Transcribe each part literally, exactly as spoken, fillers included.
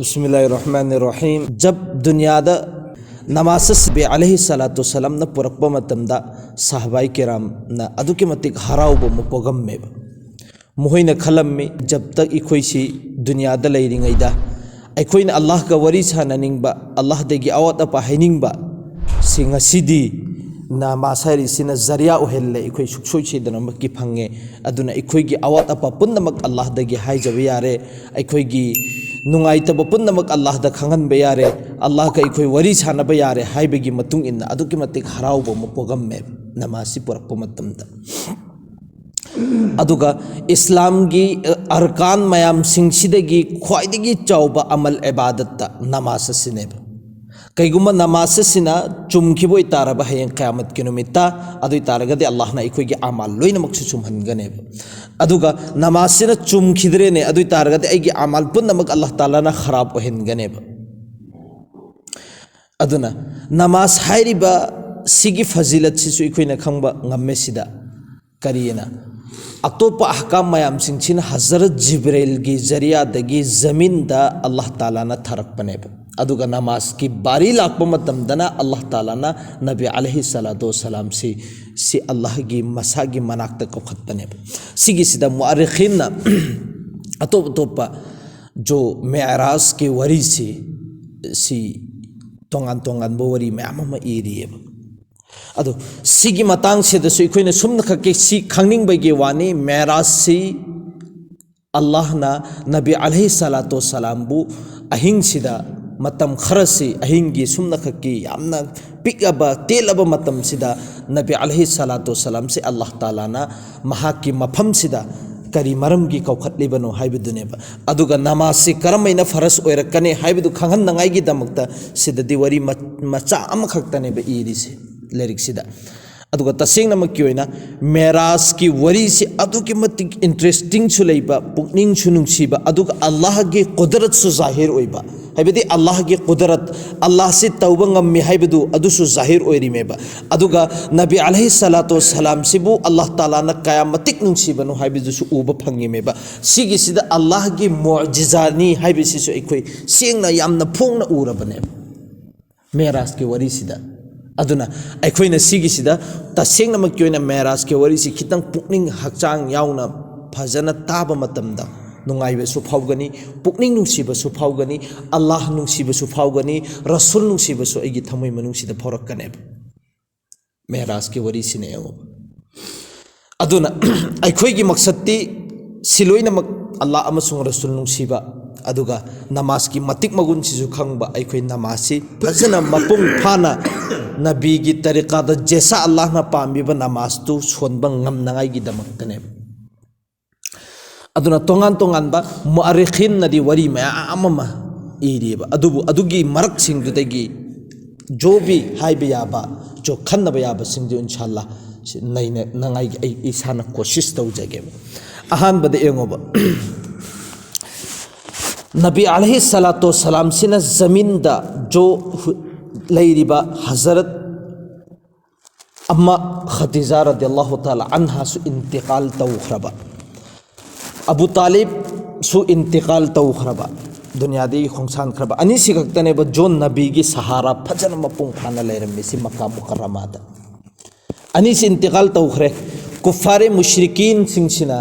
ꯕꯤꯁꯃꯤꯜꯂꯥꯍꯤꯔ ꯔꯍꯃꯥꯅꯤꯔ Rahim. Job ꯗꯨꯅꯤꯌꯥꯗ ꯅꯃꯥꯖ ꯑꯁꯤ ꯅꯕꯤ ꯑꯂꯩꯍꯤ ꯁꯂꯥꯇꯨ ꯁꯂꯥꯝꯅ ꯄꯨꯔꯛꯄ ꯃꯇꯝꯗ ꯁꯍꯥꯕꯥꯏ ꯀꯤꯔꯥꯝꯅ ꯑꯗꯨꯛꯀꯤ ꯃꯇꯤꯛ ꯍꯔꯥꯎꯕ ꯑꯃ ꯄꯣꯛꯑꯝꯃꯦꯕ꯫ ꯃꯈꯣꯏꯅ ꯈꯜꯂꯝꯃꯤ, ꯖꯕꯇ ꯑꯩꯈꯣꯏꯁꯤ ꯗꯨꯅꯤꯌꯥꯗ ꯂꯩꯔꯤꯉꯩꯗ ꯑꯩꯈꯣꯏꯅ ꯑꯜꯂꯥꯍꯒ ꯋꯥꯔꯤ ꯁꯥꯟꯅꯅꯤꯡꯕ, ꯑꯜꯂꯥꯍꯗꯒꯤ ꯑꯋꯥꯠ ꯑꯄꯥ ꯍꯥꯏꯅꯤꯡꯕ ꯁꯤ ꯉꯁꯤꯗꯤ ꯅꯃꯥꯖ ꯍꯥꯏꯔꯤꯁꯤꯅ ꯖꯔꯤꯌꯥ ꯑꯣꯏꯍꯜꯂꯦ, ꯑꯩꯈꯣꯏ ꯁꯨꯡꯁꯣꯏ ꯁꯣꯏꯗꯅꯃꯛꯀꯤ ꯐꯪꯉꯦ꯫ ꯑꯗꯨꯅ ꯑꯩꯈꯣꯏꯒꯤ ꯑꯋꯥꯠ ꯑꯄꯥ ꯄꯨꯝꯅꯃꯛ ꯑꯜꯂꯥꯍꯗꯒꯤ ꯍꯥꯏꯖꯕ ꯌꯥꯔꯦ, ꯑꯩꯈꯣꯏꯒꯤ ꯅꯨꯡꯉꯥꯏꯇꯕ ꯄꯨꯝꯅꯃꯛ ꯑꯜꯂꯥꯍꯗ ꯈꯪꯍꯟꯕ ꯌꯥꯔꯦ, ꯑꯜꯂꯥꯍꯒ ꯑꯩꯈꯣꯏ ꯋꯥꯔꯤ ꯁꯥꯟꯅꯕ ꯌꯥꯔꯦ ꯍꯥꯏꯕꯒꯤ ꯃꯇꯨꯡ ꯏꯟꯅ ꯑꯗꯨꯛꯀꯤ ꯃꯇꯤꯛ ꯍꯔꯥꯎꯕ ꯑꯃ ꯄꯣꯛꯑꯝꯃꯦ ꯅꯃꯥꯖꯁꯤ ꯄꯨꯔꯛꯄ ꯃꯇꯝꯗ꯫ ꯑꯗꯨꯒ ꯏꯁꯂꯥꯝꯒꯤ ꯑꯔꯀꯥꯟ ꯃꯌꯥꯝꯁꯤꯡꯁꯤꯗꯒꯤ ꯈ꯭ꯋꯥꯏꯗꯒꯤ ꯆꯥꯎꯕ ꯑꯃꯜ ꯏꯕꯥꯗꯠꯇ ꯅꯃꯥꯖ ꯑꯁꯤꯅꯦꯕ꯫ ꯀꯩꯒꯨꯝꯕ ꯅꯃꯥꯖ ꯑꯁꯤꯅ ꯆꯨꯝꯈꯤꯕ ꯑꯣꯏꯇꯥꯔꯕ ꯍꯌꯦꯡ ꯈꯌꯥꯃꯠꯀꯤ ꯅꯨꯃꯤꯠꯇ, ꯑꯗꯨ ꯑꯣꯏꯇꯥꯔꯒꯗꯤ ꯑꯜꯂꯥꯍꯅ ꯑꯩꯈꯣꯏꯒꯤ ꯑꯃꯥꯜ ꯂꯣꯏꯅꯃꯛꯁꯨ ꯆꯨꯝꯍꯟꯒꯅꯦꯕ꯫ ꯑꯗꯨꯒ ꯅꯃꯥꯖꯁꯤꯅ ꯆꯨꯝꯈꯤꯗ꯭ꯔꯦꯅꯦ, ꯑꯗꯨ ꯑꯣꯏꯇꯥꯔꯒꯗꯤ ꯑꯩꯒꯤ ꯑꯃꯥꯜ ꯄꯨꯝꯅꯃꯛ ꯑꯜꯂꯥꯍ ꯇꯥꯂꯥꯅ ꯈꯔꯥꯞ ꯑꯣꯏꯍꯟꯒꯅꯦꯕ꯫ ꯑꯗꯨꯅ ꯅꯃꯥꯖ ꯍꯥꯏꯔꯤꯕ ꯁꯤꯒꯤ ꯐꯖꯤꯂꯠꯁꯤꯁꯨ ꯑꯩꯈꯣꯏꯅ ꯈꯪꯕ ꯉꯝꯃꯦ꯫ ꯁꯤꯗ ꯀꯔꯤꯅ ꯑꯇꯣꯞꯄ ꯑꯍꯀꯥꯝ ꯃꯌꯥꯝꯁꯤꯡꯁꯤꯅ ꯍꯖꯔꯠ ꯖꯤꯕ꯭ꯔꯦꯜꯒꯤ ꯖꯔꯤꯌꯥꯗꯒꯤ ꯖꯃꯤꯟꯗ ꯑꯜꯂꯥꯍ ꯇꯥꯂꯥꯅ ꯊꯥꯔꯛꯄꯅꯦꯕ꯫ ꯑꯗꯨꯒ ꯅꯃꯥꯖꯀꯤ ꯕꯥꯔꯤ ꯂꯥꯛꯄ ꯃꯇꯝꯗꯅ ꯑꯜꯂꯥꯍ ꯇꯥꯂꯥꯅ ꯅꯕꯤ ꯑꯂꯩꯍꯤ ꯁꯂꯥꯇꯨ ꯋꯁꯁꯂꯥꯝꯁꯤ ꯁꯤ ꯑꯜꯂꯥꯍꯒꯤ ꯃꯁꯥꯒꯤ ꯃꯅꯥꯛꯇ ꯀꯧꯈꯠꯄꯅꯦꯕ꯫ ꯁꯤꯒꯤꯁꯤꯗ ꯃꯨꯑꯔꯤꯈꯤꯟꯅ ꯑꯇꯣꯞ ꯑꯇꯣꯞꯄ ꯖꯣ ꯃꯦꯔꯥꯖꯀꯤ ꯋꯥꯔꯤꯁꯤ ꯁꯤ ꯇꯣꯉꯥꯟ ꯇꯣꯉꯥꯟꯕ ꯋꯥꯔꯤ ꯃꯌꯥꯝ ꯑꯃ ꯏꯔꯤꯑꯕ꯫ ꯑꯗꯣ ꯁꯤꯒꯤ ꯃꯇꯥꯡꯁꯤꯗꯁꯨ ꯑꯩꯈꯣꯏꯅ ꯁꯨꯝꯅꯈꯛꯀꯤ ꯁꯤ ꯈꯪꯅꯤꯡꯕꯒꯤ ꯋꯥꯅꯤ, ꯃꯦꯔꯥꯖꯁꯤ ꯑꯜꯂꯥꯍꯅ ꯅꯕꯤ ꯑꯂꯩꯍꯤ ꯁꯂꯥꯇꯨ ꯁꯂꯥꯝꯕꯨ ꯑꯍꯤꯡꯁꯤꯗ ꯃꯇꯝ ꯈꯔꯁꯤ, ꯑꯍꯤꯡꯒꯤ ꯁꯨꯝꯅꯈꯛꯀꯤ ꯌꯥꯝꯅ ꯄꯤꯛꯑꯕ ꯇꯦꯜꯂꯕ ꯃꯇꯝꯁꯤꯗ ꯅꯕꯤ ꯑꯂꯩꯍꯤ ꯁꯂꯥꯇꯨ ꯁꯂꯥꯝꯁꯤ ꯑꯜꯂꯥꯍ ꯇꯥꯂꯥꯅ ꯃꯍꯥꯛꯀꯤ ꯃꯐꯝꯁꯤꯗ ꯀꯔꯤ ꯃꯔꯝꯒꯤ ꯀꯧꯈꯠꯂꯤꯕꯅꯣ ꯍꯥꯏꯕꯗꯨꯅꯦꯕ꯫ ꯑꯗꯨꯒ ꯅꯃꯥꯖꯁꯤ ꯀꯔꯝꯍꯥꯏꯅ ꯐꯔꯁ ꯑꯣꯏꯔꯛꯀꯅꯤ ꯍꯥꯏꯕꯗꯨ ꯈꯪꯍꯟꯅꯉꯥꯏꯒꯤꯗꯃꯛꯇ ꯁꯤꯗꯗꯤ ꯋꯥꯔꯤ ꯃ-, ꯃꯆꯥ ꯑꯃꯈꯛꯇꯅꯦꯕ ꯏꯔꯤꯁꯦ ꯂꯥꯏꯔꯤꯛꯁꯤꯗ꯫ ꯑꯗꯨꯒ ꯇꯁꯦꯡꯅꯃꯛꯀꯤ ꯑꯣꯏꯅ ꯃꯦꯔꯥꯖꯀꯤ ꯋꯥꯔꯤꯁꯤ ꯑꯗꯨꯛꯀꯤ ꯃꯇꯤꯛ ꯏꯟꯇꯔꯦꯁꯇꯤꯡꯁꯨ ꯂꯩꯕ, ꯄꯨꯛꯅꯤꯡꯁꯨ ꯅꯨꯡꯁꯤꯕ, ꯑꯗꯨꯒ ꯑꯜꯂꯥꯍꯒꯤ ꯀꯨꯗꯔꯠꯁꯨ ꯖꯥꯍꯤꯔ ꯑꯣꯏꯕ, ꯍꯥꯏꯕꯗꯤ ꯑꯜꯂꯥꯍꯒꯤ ꯀꯨꯗꯔꯠ, ꯑꯜꯂꯥꯍꯁꯤ ꯇꯧꯕ ꯉꯝꯃꯤ ꯍꯥꯏꯕꯗꯨ ꯑꯗꯨꯁꯨ ꯖꯥꯍꯤꯔ ꯑꯣꯏꯔꯤꯃꯦꯕ꯫ ꯑꯗꯨꯒ ꯅꯕꯤ ꯑꯂꯩꯍꯤ ꯁꯂꯥꯇꯨ ꯋꯁꯁꯂꯥꯝꯁꯤꯕꯨ ꯑꯜꯂꯥꯍ ꯇꯥꯂꯥꯅ ꯀꯌꯥ ꯃꯇꯤꯛ ꯅꯨꯡꯁꯤꯕꯅꯣ ꯍꯥꯏꯕꯗꯨꯁꯨ ꯎꯕ ꯐꯪꯉꯤꯃꯦꯕ꯫ ꯁꯤꯒꯤꯁꯤꯗ ꯑꯜꯂꯥꯍꯒꯤ ꯃꯨꯑꯖꯤꯖꯥꯅꯤ ꯍꯥꯏꯕꯁꯤꯁꯨ ꯑꯩꯈꯣꯏ ꯁꯦꯡꯅ ꯌꯥꯝꯅ ꯐꯣꯡꯅ ꯎꯔꯕꯅꯦꯕ ꯃꯦꯔꯥꯖꯀꯤ ꯋꯥꯔꯤꯁꯤꯗ꯫ ꯑꯗꯨꯅ ꯑꯩꯈꯣꯏꯅ ꯁꯤꯒꯤꯁꯤꯗ ꯇꯁꯦꯡꯅꯃꯛꯀꯤ ꯑꯣꯏꯅ ꯃꯦꯔꯥꯖꯀꯤ ꯋꯥꯔꯤꯁꯤ ꯈꯤꯇꯪ ꯄꯨꯛꯅꯤꯡ ꯍꯛꯆꯥꯡ ꯌꯥꯎꯅ ꯐꯖꯅ ꯇꯥꯕ ꯃꯇꯝꯗ ꯅꯨꯡꯉꯥꯏꯕꯁꯨ ꯐꯥꯎꯒꯅꯤ, ꯄꯨꯛꯅꯤꯡ ꯅꯨꯡꯁꯤꯕꯁꯨ ꯐꯥꯎꯒꯅꯤ, ꯑꯜꯂꯥꯍ ꯅꯨꯡꯁꯤꯕꯁꯨ ꯐꯥꯎꯒꯅꯤ, ꯔꯁꯨꯜ ꯅꯨꯡꯁꯤꯕꯁꯨ ꯑꯩꯒꯤ ꯊꯃꯣꯏ ꯃꯅꯨꯡꯁꯤꯗ ꯐꯥꯎꯔꯛꯀꯅꯦꯕ꯫ ꯃꯦꯔꯥꯖꯀꯤ ꯋꯥꯔꯤꯁꯤꯅ ꯌꯦꯡꯉꯨꯕ꯫ ꯑꯗꯨꯅ ꯑꯩꯈꯣꯏꯒꯤ ꯃꯛꯁꯠꯇꯤ ꯁꯤ ꯂꯣꯏꯅꯃꯛ, ꯑꯜꯂꯥꯍ ꯑꯃꯁꯨꯡ ꯔꯁꯨꯜ ꯅꯨꯡꯁꯤꯕ, ꯑꯗꯨꯒ ꯅꯃꯥꯖꯀꯤ ꯃꯇꯤꯛ ꯃꯒꯨꯟꯁꯤꯁꯨ ꯈꯪꯕ, ꯑꯩꯈꯣꯏ ꯅꯃꯥꯖꯁꯤ ꯐꯖꯅ ꯃꯄꯨꯡ ꯐꯥꯅ ꯅꯕꯤꯒꯤ ꯇꯔꯤꯀꯥꯗ ꯖꯦꯁꯥ ꯑꯜꯂꯥꯍꯅ ꯄꯥꯝꯕꯤꯕ ꯅꯃꯥꯖꯇꯨ ꯁꯣꯟꯕ ꯉꯝꯅꯉꯥꯏꯒꯤꯗꯃꯛꯇꯅꯦꯕ꯫ ꯑꯗꯨꯅ ꯇꯣꯉꯥꯟ ꯇꯣꯉꯥꯟꯕ ꯃꯨꯑꯔꯤꯈꯤꯟꯅꯗꯤ ꯋꯥꯔꯤ ꯃꯌꯥꯝ ꯑꯃ ꯏꯔꯤꯕ, ꯑꯗꯨꯕꯨ ꯑꯗꯨꯒꯤ ꯃꯔꯛꯁꯤꯡꯗꯨꯗꯒꯤ ꯖꯣꯕꯤ ꯍꯥꯏꯕ ꯌꯥꯕ, ꯆꯣ ꯈꯟꯅꯕ ꯌꯥꯕꯁꯤꯡꯗꯨ ꯏꯟꯁꯥꯜꯂꯥ ꯁꯤ ꯅꯩꯅꯅꯉꯥꯏꯒꯤ ꯑꯩ ꯏꯁꯥꯅ ꯀꯣꯁꯤꯁ ꯇꯧꯖꯒꯦꯕ꯫ ꯑꯍꯥꯟꯕꯗ ꯌꯦꯡꯉꯣꯕ, ꯅꯕꯤ ꯑꯂꯩꯍꯤ ꯁꯂꯥꯇꯨ ꯁꯂꯥꯝꯁꯤꯅ ꯖꯃꯤꯟꯗ ꯖꯣ ꯍꯨ-, ꯂꯩꯔꯤꯕ ꯍꯖꯔꯠ ꯑꯃ ꯈꯗꯤꯖꯥ ꯔꯗꯤꯌꯜꯂꯥꯍꯨ ꯇꯥꯂꯥ ꯑꯟꯍꯥꯁꯨ ꯏꯟꯇꯤꯀꯥꯜ ꯇꯧꯈ꯭ꯔꯕ, ꯑꯕꯨ ꯇꯥꯂꯤꯕꯁꯨ ꯏꯟꯇꯤꯀꯥꯜ ꯇꯧꯈ꯭ꯔꯕ, ꯗꯨꯅꯤꯌꯥꯗꯒꯤ ꯈꯣꯡꯁꯥꯟꯈ꯭ꯔꯕ꯫ ꯑꯅꯤꯁꯤ ꯈꯛꯇꯅꯦꯕ ꯖꯣꯟ ꯅꯕꯤꯒꯤ ꯁꯍꯥꯔꯥ ꯐꯖꯅ ꯃꯄꯨꯡ ꯐꯥꯅ ꯂꯩꯔꯝꯃꯤꯁꯤ ꯃꯀꯥ ꯃꯨꯀꯔꯔꯃꯥꯗ꯫ ꯑꯅꯤꯁꯤ ꯏꯟꯇꯤꯀꯥꯜ ꯇꯧꯈ꯭ꯔꯦ꯫ ꯀꯨꯐꯥꯔꯦ ꯃꯨꯁ꯭ꯔꯤꯀꯤꯟꯁꯤꯡꯁꯤꯅ,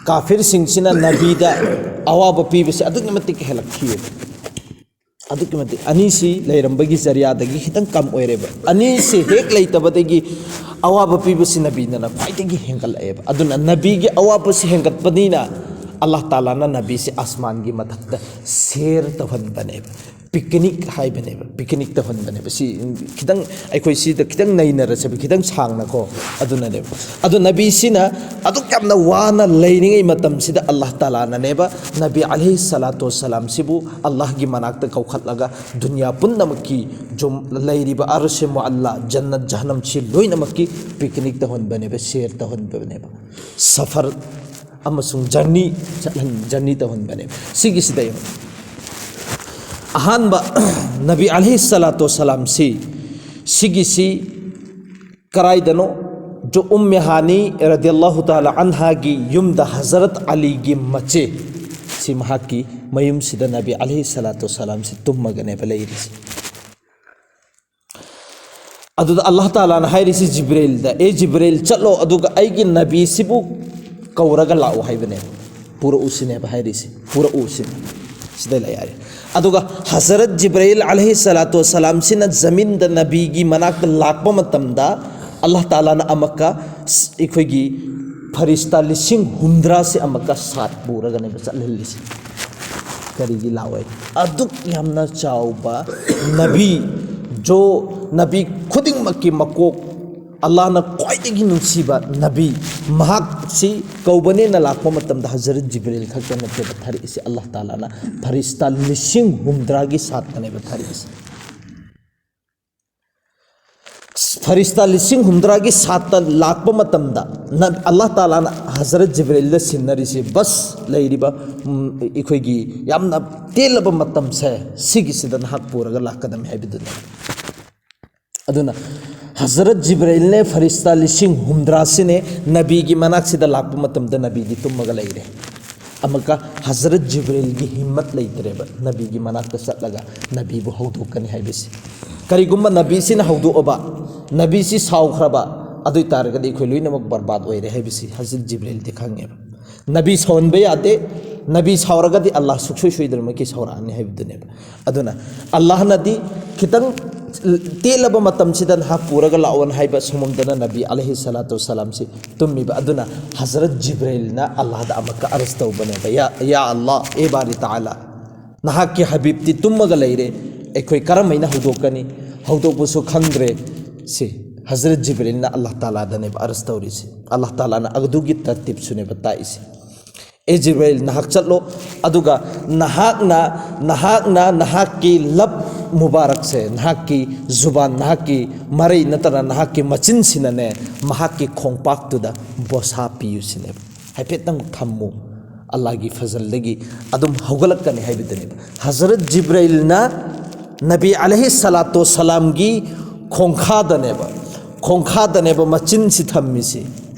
ꯀꯥꯐꯤꯔꯁꯤꯡꯁꯤꯅ ꯅꯕꯤꯗ ꯑꯋꯥꯕ ꯄꯤꯕꯁꯦ ꯑꯗꯨꯛꯀꯤ ꯃꯇꯤꯛ ꯍꯦꯜꯂꯛꯈꯤꯑꯕ꯫ ꯑꯗꯨꯛꯀꯤ ꯃꯇꯤꯛ ꯑꯅꯤꯁꯤ ꯂꯩꯔꯝꯕꯒꯤ ꯖꯔꯤꯌꯥꯗꯒꯤ ꯈꯤꯇꯪ ꯀꯝ ꯑꯣꯏꯔꯦꯕ꯫ ꯑꯅꯤꯁꯤ ꯍꯦꯛ ꯂꯩꯇꯕꯗꯒꯤ ꯑꯋꯥꯕ ꯄꯤꯕꯁꯤ ꯅꯕꯤꯗꯅ ꯈ꯭ꯋꯥꯏꯗꯒꯤ ꯍꯦꯟꯒꯠꯂꯛꯑꯦꯕ꯫ ꯑꯗꯨꯅ ꯅꯕꯤꯒꯤ ꯑꯋꯥꯕꯁꯤ ꯍꯦꯟꯒꯠꯄꯅꯤꯅ ꯑꯜꯂꯥꯍ ꯇꯥꯂꯥꯅ ꯅꯕꯤꯁꯤ ꯑꯁꯃꯥꯟꯒꯤ ꯃꯊꯛꯇ ꯁꯦꯔ ꯇꯧꯍꯟꯕꯅꯦꯕ, ꯄꯤꯛꯅꯤꯛ ꯍꯥꯏꯕꯅꯦꯕ, ꯄꯤꯛꯅꯤꯛ ꯇꯧꯍꯟꯕꯅꯦꯕ꯫ ꯁꯤ ꯈꯤꯇꯪ ꯑꯩꯈꯣꯏ ꯁꯤꯗ ꯈꯤꯇꯪ ꯅꯩꯅꯔꯁꯦꯕ, ꯈꯤꯇꯪ ꯁꯥꯡꯅꯀꯣ꯫ ꯑꯗꯨꯅꯅꯦꯕ꯫ ꯑꯗꯣ ꯅꯕꯤꯁꯤꯅ ꯑꯗꯨꯛ ꯌꯥꯝꯅ ꯋꯥꯅ ꯂꯩꯔꯤꯉꯩ ꯃꯇꯝꯁꯤꯗ ꯑꯜꯂꯥꯍ ꯇꯥꯂꯥꯅꯅꯦꯕ ꯅꯕꯤ ꯑꯂꯩꯍꯤ ꯁꯂꯥꯇꯨ ꯋꯁꯁꯂꯥꯝꯁꯤꯕꯨ ꯑꯜꯂꯥꯍꯒꯤ ꯃꯅꯥꯛꯇ ꯀꯧꯈꯠꯂꯒ ꯗꯨꯅꯤꯌꯥ ꯄꯨꯝꯅꯃꯛꯀꯤ ꯖꯨꯝ-, ꯂꯩꯔꯤꯕ ꯑꯔꯁꯦ ꯃꯨꯑꯜꯂꯥ, ꯖꯟꯅꯠ ꯖꯍꯟꯅꯝꯁꯤ ꯂꯣꯏꯅꯃꯛꯀꯤ ꯄꯤꯛꯅꯤꯛ ꯇꯧꯍꯟꯕꯅꯦꯕ, ꯁꯦꯔ ꯇꯧꯍꯟꯕꯅꯦꯕ꯫ ꯁꯐꯔ ꯑꯃꯁꯨꯡ ꯖꯔꯅꯤ ꯆꯠꯍꯟ-, ꯖꯔꯅꯤ ꯇꯧꯍꯟꯕꯅꯦꯕ꯫ ꯁꯤꯒꯤꯁꯤꯗ ꯌꯦꯡꯉꯨ꯫ ꯑꯍꯥꯟꯕ ꯅꯕꯤ ꯑꯂꯩꯍꯤ ꯁꯂꯥꯇꯨ ꯋꯁꯁꯂꯥꯝꯁꯤ, ꯁꯤꯒꯤꯁꯤ ꯀꯔꯥꯏꯗꯅꯣ? ꯖꯣ ꯎꯝꯃꯦ ꯍꯥꯅꯤ ꯔꯗꯤꯌꯜꯂꯥꯍꯨ ꯇꯥꯂꯥ ꯑꯟꯍꯥꯒꯤ ꯌꯨꯝꯗ ꯍꯖꯔꯠ ꯑꯂꯤꯒꯤ ꯃꯆꯦ, ꯁꯤ ꯃꯍꯥꯛꯀꯤ ꯃꯌꯨꯝꯁꯤꯗ ꯅꯕꯤ ꯑꯂꯩꯍꯤ ꯁꯂꯥꯇꯨ ꯋꯁꯁꯂꯥꯝꯁꯤ ꯇꯨꯝꯃꯒꯅꯦꯕ ꯂꯩꯔꯤꯁꯦ꯫ ꯑꯗꯨꯗ ꯑꯜꯂꯥꯍ ꯇꯥꯂꯥꯅ ꯍꯥꯏꯔꯤꯁꯤ ꯖꯤꯕ꯭ꯔꯤꯜꯗ, "ꯑꯦ ꯖꯤꯕ꯭ꯔꯤꯜ, ꯆꯠꯂꯣ, ꯑꯗꯨꯒ ꯑꯩꯒꯤ ꯅꯕꯤꯁꯤꯕꯨ ꯀꯧꯔꯒ ꯂꯥꯛꯑꯣ" ꯍꯥꯏꯕꯅꯦꯕ꯫ "ꯄꯨꯔꯛꯎ" ꯁꯤꯅꯦꯕ ꯍꯥꯏꯔꯤꯁꯤ, "ꯄꯨꯔꯛꯎ" ꯁꯤꯅꯤ꯫ ꯁꯤꯗ ꯂꯩ ꯍꯥꯏꯔꯦ꯫ ꯑꯗꯨꯒ ꯍꯖꯔꯠ ꯖꯤꯕ꯭ꯔꯤꯜ ꯑꯂꯩꯍꯤ ꯁꯂꯥꯇꯨ ꯋꯁꯁꯂꯥꯝꯁꯤꯅ ꯖꯃꯤꯟꯗ ꯅꯕꯤꯒꯤ ꯃꯅꯥꯛꯇ ꯂꯥꯛꯄ ꯃꯇꯝꯗ, ꯑꯜꯂꯥꯍ ꯇꯥꯂꯥꯅ ꯑꯃꯨꯛꯀ ꯑꯩꯈꯣꯏꯒꯤ ꯐꯔꯤꯁꯇꯥ ꯂꯤꯁꯤꯡ ꯍꯨꯝꯗ꯭ꯔꯥꯁꯦ ꯑꯃꯨꯛꯀ ꯁꯥꯠ ꯄꯨꯔꯒꯅꯦꯕ ꯆꯠꯍꯜꯂꯤꯁꯦ꯫ ꯀꯔꯤꯒꯤ ꯂꯥꯛꯑꯣꯏ? ꯑꯗꯨꯛ ꯌꯥꯝꯅ ꯆꯥꯎꯕ ꯅꯕꯤ, ꯖꯣ, ꯅꯕꯤ ꯈꯨꯗꯤꯡꯃꯛꯀꯤ ꯃꯀꯣꯛ, ꯑꯜꯂꯥꯍꯅ ꯈ꯭ꯋꯥꯏꯗꯒꯤ ꯅꯨꯡꯁꯤꯕ ꯅꯕꯤ, ꯃꯍꯥꯛꯁꯤ ꯀꯧꯕꯅꯦꯅ ꯂꯥꯛꯄ ꯃꯇꯝꯗ ꯍꯖꯔꯠ ꯖꯤꯕ꯭ꯔꯤꯜ ꯈꯛꯇ ꯅꯠꯇꯦꯕ ꯊꯥꯔꯛꯏꯁꯦ, ꯑꯜꯂꯥꯍ ꯇꯥꯂꯥꯅ ꯐꯔꯤꯁꯇꯥ ꯂꯤꯁꯤꯡ ꯍꯨꯝꯗ꯭ꯔꯥꯒꯤ ꯁꯥꯠꯇꯅꯦꯕ ꯊꯥꯔꯛꯏꯁꯦ꯫ ꯐꯔꯤꯁꯇꯥ ꯂꯤꯁꯤꯡ ꯍꯨꯝꯗ꯭ꯔꯥꯒꯤ ꯁꯥꯠꯇ ꯂꯥꯛꯄ ꯃꯇꯝꯗ, ꯅ-, ꯑꯜꯂꯥꯍ ꯇꯥꯂꯥꯅ ꯍꯖꯔꯠ ꯖꯤꯕ꯭ꯔꯤꯜꯗ ꯁꯤꯟꯅꯔꯤꯁꯤ, "ꯕꯁ, ꯂꯩꯔꯤꯕ, ꯎꯝ, ꯑꯩꯈꯣꯏꯒꯤ ꯌꯥꯝꯅ ꯇꯦꯜꯂꯕ ꯃꯇꯝꯁꯦ, ꯁꯤꯒꯤꯁꯤꯗ ꯅꯍꯥꯛ ꯄꯨꯔꯒ ꯂꯥꯛꯀꯗꯕꯅꯤ" ꯍꯥꯏꯕꯗꯨꯅꯤ꯫ ꯑꯗꯨꯅ ꯍꯖꯔꯠ ꯖꯤꯕ꯭ꯔꯤꯜꯅꯦ, ꯐꯔꯤꯁꯇꯥ ꯂꯤꯁꯤꯡ ꯍꯨꯝꯗ꯭ꯔꯥꯁꯤꯅꯦ ꯅꯕꯤꯒꯤ ꯃꯅꯥꯛꯁꯤꯗ ꯂꯥꯛꯄ ꯃꯇꯝꯗ ꯅꯕꯤꯗꯤ ꯇꯨꯝꯃꯒ ꯂꯩꯔꯦ꯫ ꯑꯃꯨꯛꯀ ꯍꯖꯔꯠ ꯖꯤꯕ꯭ꯔꯤꯜꯒꯤ ꯍꯤꯝꯃꯠ ꯂꯩꯇ꯭ꯔꯦꯕ ꯅꯕꯤꯒꯤ ꯃꯅꯥꯛꯇ ꯆꯠꯂꯒ ꯅꯕꯤꯕꯨ ꯍꯧꯗꯣꯛꯀꯅꯤ ꯍꯥꯏꯕꯁꯤ꯫ ꯀꯔꯤꯒꯨꯝꯕ ꯅꯕꯤꯁꯤꯅ ꯍꯧꯗꯣꯛꯑꯕ, ꯅꯕꯤꯁꯤ ꯁꯥꯎꯈ꯭ꯔꯕ, ꯑꯗꯨ ꯑꯣꯏ ꯇꯥꯔꯒꯗꯤ ꯑꯩꯈꯣꯏ ꯂꯣꯏꯅꯃꯛ ꯕꯔꯕꯥꯗ ꯑꯣꯏꯔꯦ ꯍꯥꯏꯕꯁꯤ ꯍꯖꯔꯠ ꯖꯤꯕ꯭ꯔꯤꯜꯗꯤ ꯈꯪꯉꯦꯕ꯫ ꯅꯕꯤ ꯁꯥꯎꯍꯟꯕ ꯌꯥꯗꯦ꯫ ꯅꯕꯤ ꯁꯥꯎꯔꯒꯗꯤ ꯑꯜꯂꯥꯍ ꯁꯨꯛꯁꯣꯏ ꯁꯣꯏꯗꯅꯃꯛꯀꯤ ꯁꯥꯎꯔꯛꯑꯅꯤ ꯍꯥꯏꯕꯗꯨꯅꯦꯕ꯫ ꯑꯗꯨꯅ ꯑꯜꯂꯥꯍꯅꯗꯤ ꯈꯤꯇꯪ ꯇꯦꯜꯂꯕ ꯃꯇꯝꯁꯤꯗ ꯅꯍꯥꯛ ꯄꯨꯔꯒ ꯂꯥꯛꯑꯣꯅ ꯍꯥꯏꯕ ꯁꯣꯝꯗꯅ ꯅꯕꯤ ꯑꯂꯩꯍꯤ ꯁꯂꯥꯇꯨ ꯋꯁꯁꯂꯥꯝꯁꯤ ꯇꯨꯝꯃꯤꯕ꯫ ꯑꯗꯨꯅ ꯍꯖꯔꯠ ꯖꯤꯕ꯭ꯔꯤꯜꯅ ꯑꯜꯂꯥꯍꯗ ꯑꯃꯨꯛꯀ ꯑꯔꯖ ꯇꯧꯕꯅꯦꯕ, "ꯌꯥ, ꯌꯥ ꯑꯜꯂꯥꯍ, ꯑꯦ ꯕꯥꯔꯤ ꯇꯥꯂꯥ, ꯅꯍꯥꯛꯀꯤ ꯍꯕꯤꯕꯇꯤ ꯇꯨꯝꯃꯒ ꯂꯩꯔꯦ, ꯑꯩꯈꯣꯏ ꯀꯔꯝꯍꯥꯏꯅ ꯍꯧꯗꯣꯛꯀꯅꯤ? ꯍꯧꯗꯣꯛꯄꯁꯨ ꯈꯪꯗ꯭ꯔꯦ"꯫ ꯁꯤ ꯍꯖꯔꯠ ꯖꯤꯕ꯭ꯔꯤꯜꯅ ꯑꯜꯂꯥꯍ ꯇꯥꯂꯥꯗꯅꯦꯕ ꯑꯔꯖ ꯇꯧꯔꯤꯁꯦ꯫ ꯑꯜꯂꯥꯍ ꯇꯥꯂꯥꯅ ꯑꯗꯨꯒꯤ ꯇꯔꯇꯤꯞꯁꯨꯅꯦꯕ ꯇꯥꯛꯏꯁꯦ꯫ "ꯑꯦ ꯖꯤꯕ꯭ꯔꯤꯜ, ꯅꯍꯥꯛ ꯆꯠꯂꯣ, ꯑꯗꯨꯒ ꯅꯍꯥꯛꯅ, ꯅꯍꯥꯛꯅ ꯅꯍꯥꯛꯀꯤ ꯂꯕ ꯃꯨꯕꯥꯔꯛꯁꯦ, ꯅꯍꯥꯛꯀꯤ ꯖꯨꯕꯥꯟ, ꯅꯍꯥꯛꯀꯤ ꯃꯔꯩ ꯅꯠꯇꯅ ꯅꯍꯥꯛꯀꯤ ꯃꯆꯤꯟꯁꯤꯅꯅꯦ, ꯃꯍꯥꯛꯀꯤ ꯈꯣꯡꯄꯥꯛꯇꯨꯗ ꯕꯣꯁꯥ ꯄꯤꯌꯨ" ꯁꯤꯅꯦꯕ꯫ "ꯍꯥꯏꯐꯦꯠꯇꯪ ꯊꯝꯃꯨ, ꯑꯜꯂꯥꯍꯒꯤ ꯐꯖꯜꯗꯒꯤ ꯑꯗꯨꯝ ꯍꯧꯒꯠꯂꯛꯀꯅꯤ ꯍꯥꯏꯕꯗꯨꯅꯦꯕ꯫ ꯍꯖꯔꯠ ꯖꯤꯕ꯭ꯔꯥꯏꯜꯅ ꯅꯕꯤ ꯑꯂꯩꯍꯤ ꯁꯂꯥꯇꯨ ꯁꯂꯥꯝꯒꯤ ꯈꯣꯡꯈꯥꯗꯅꯦꯕ, ꯈꯣꯡꯈꯥꯗꯅꯦꯕ ꯃꯆꯤꯟꯁꯤ ꯊꯝꯃꯤꯁꯤ,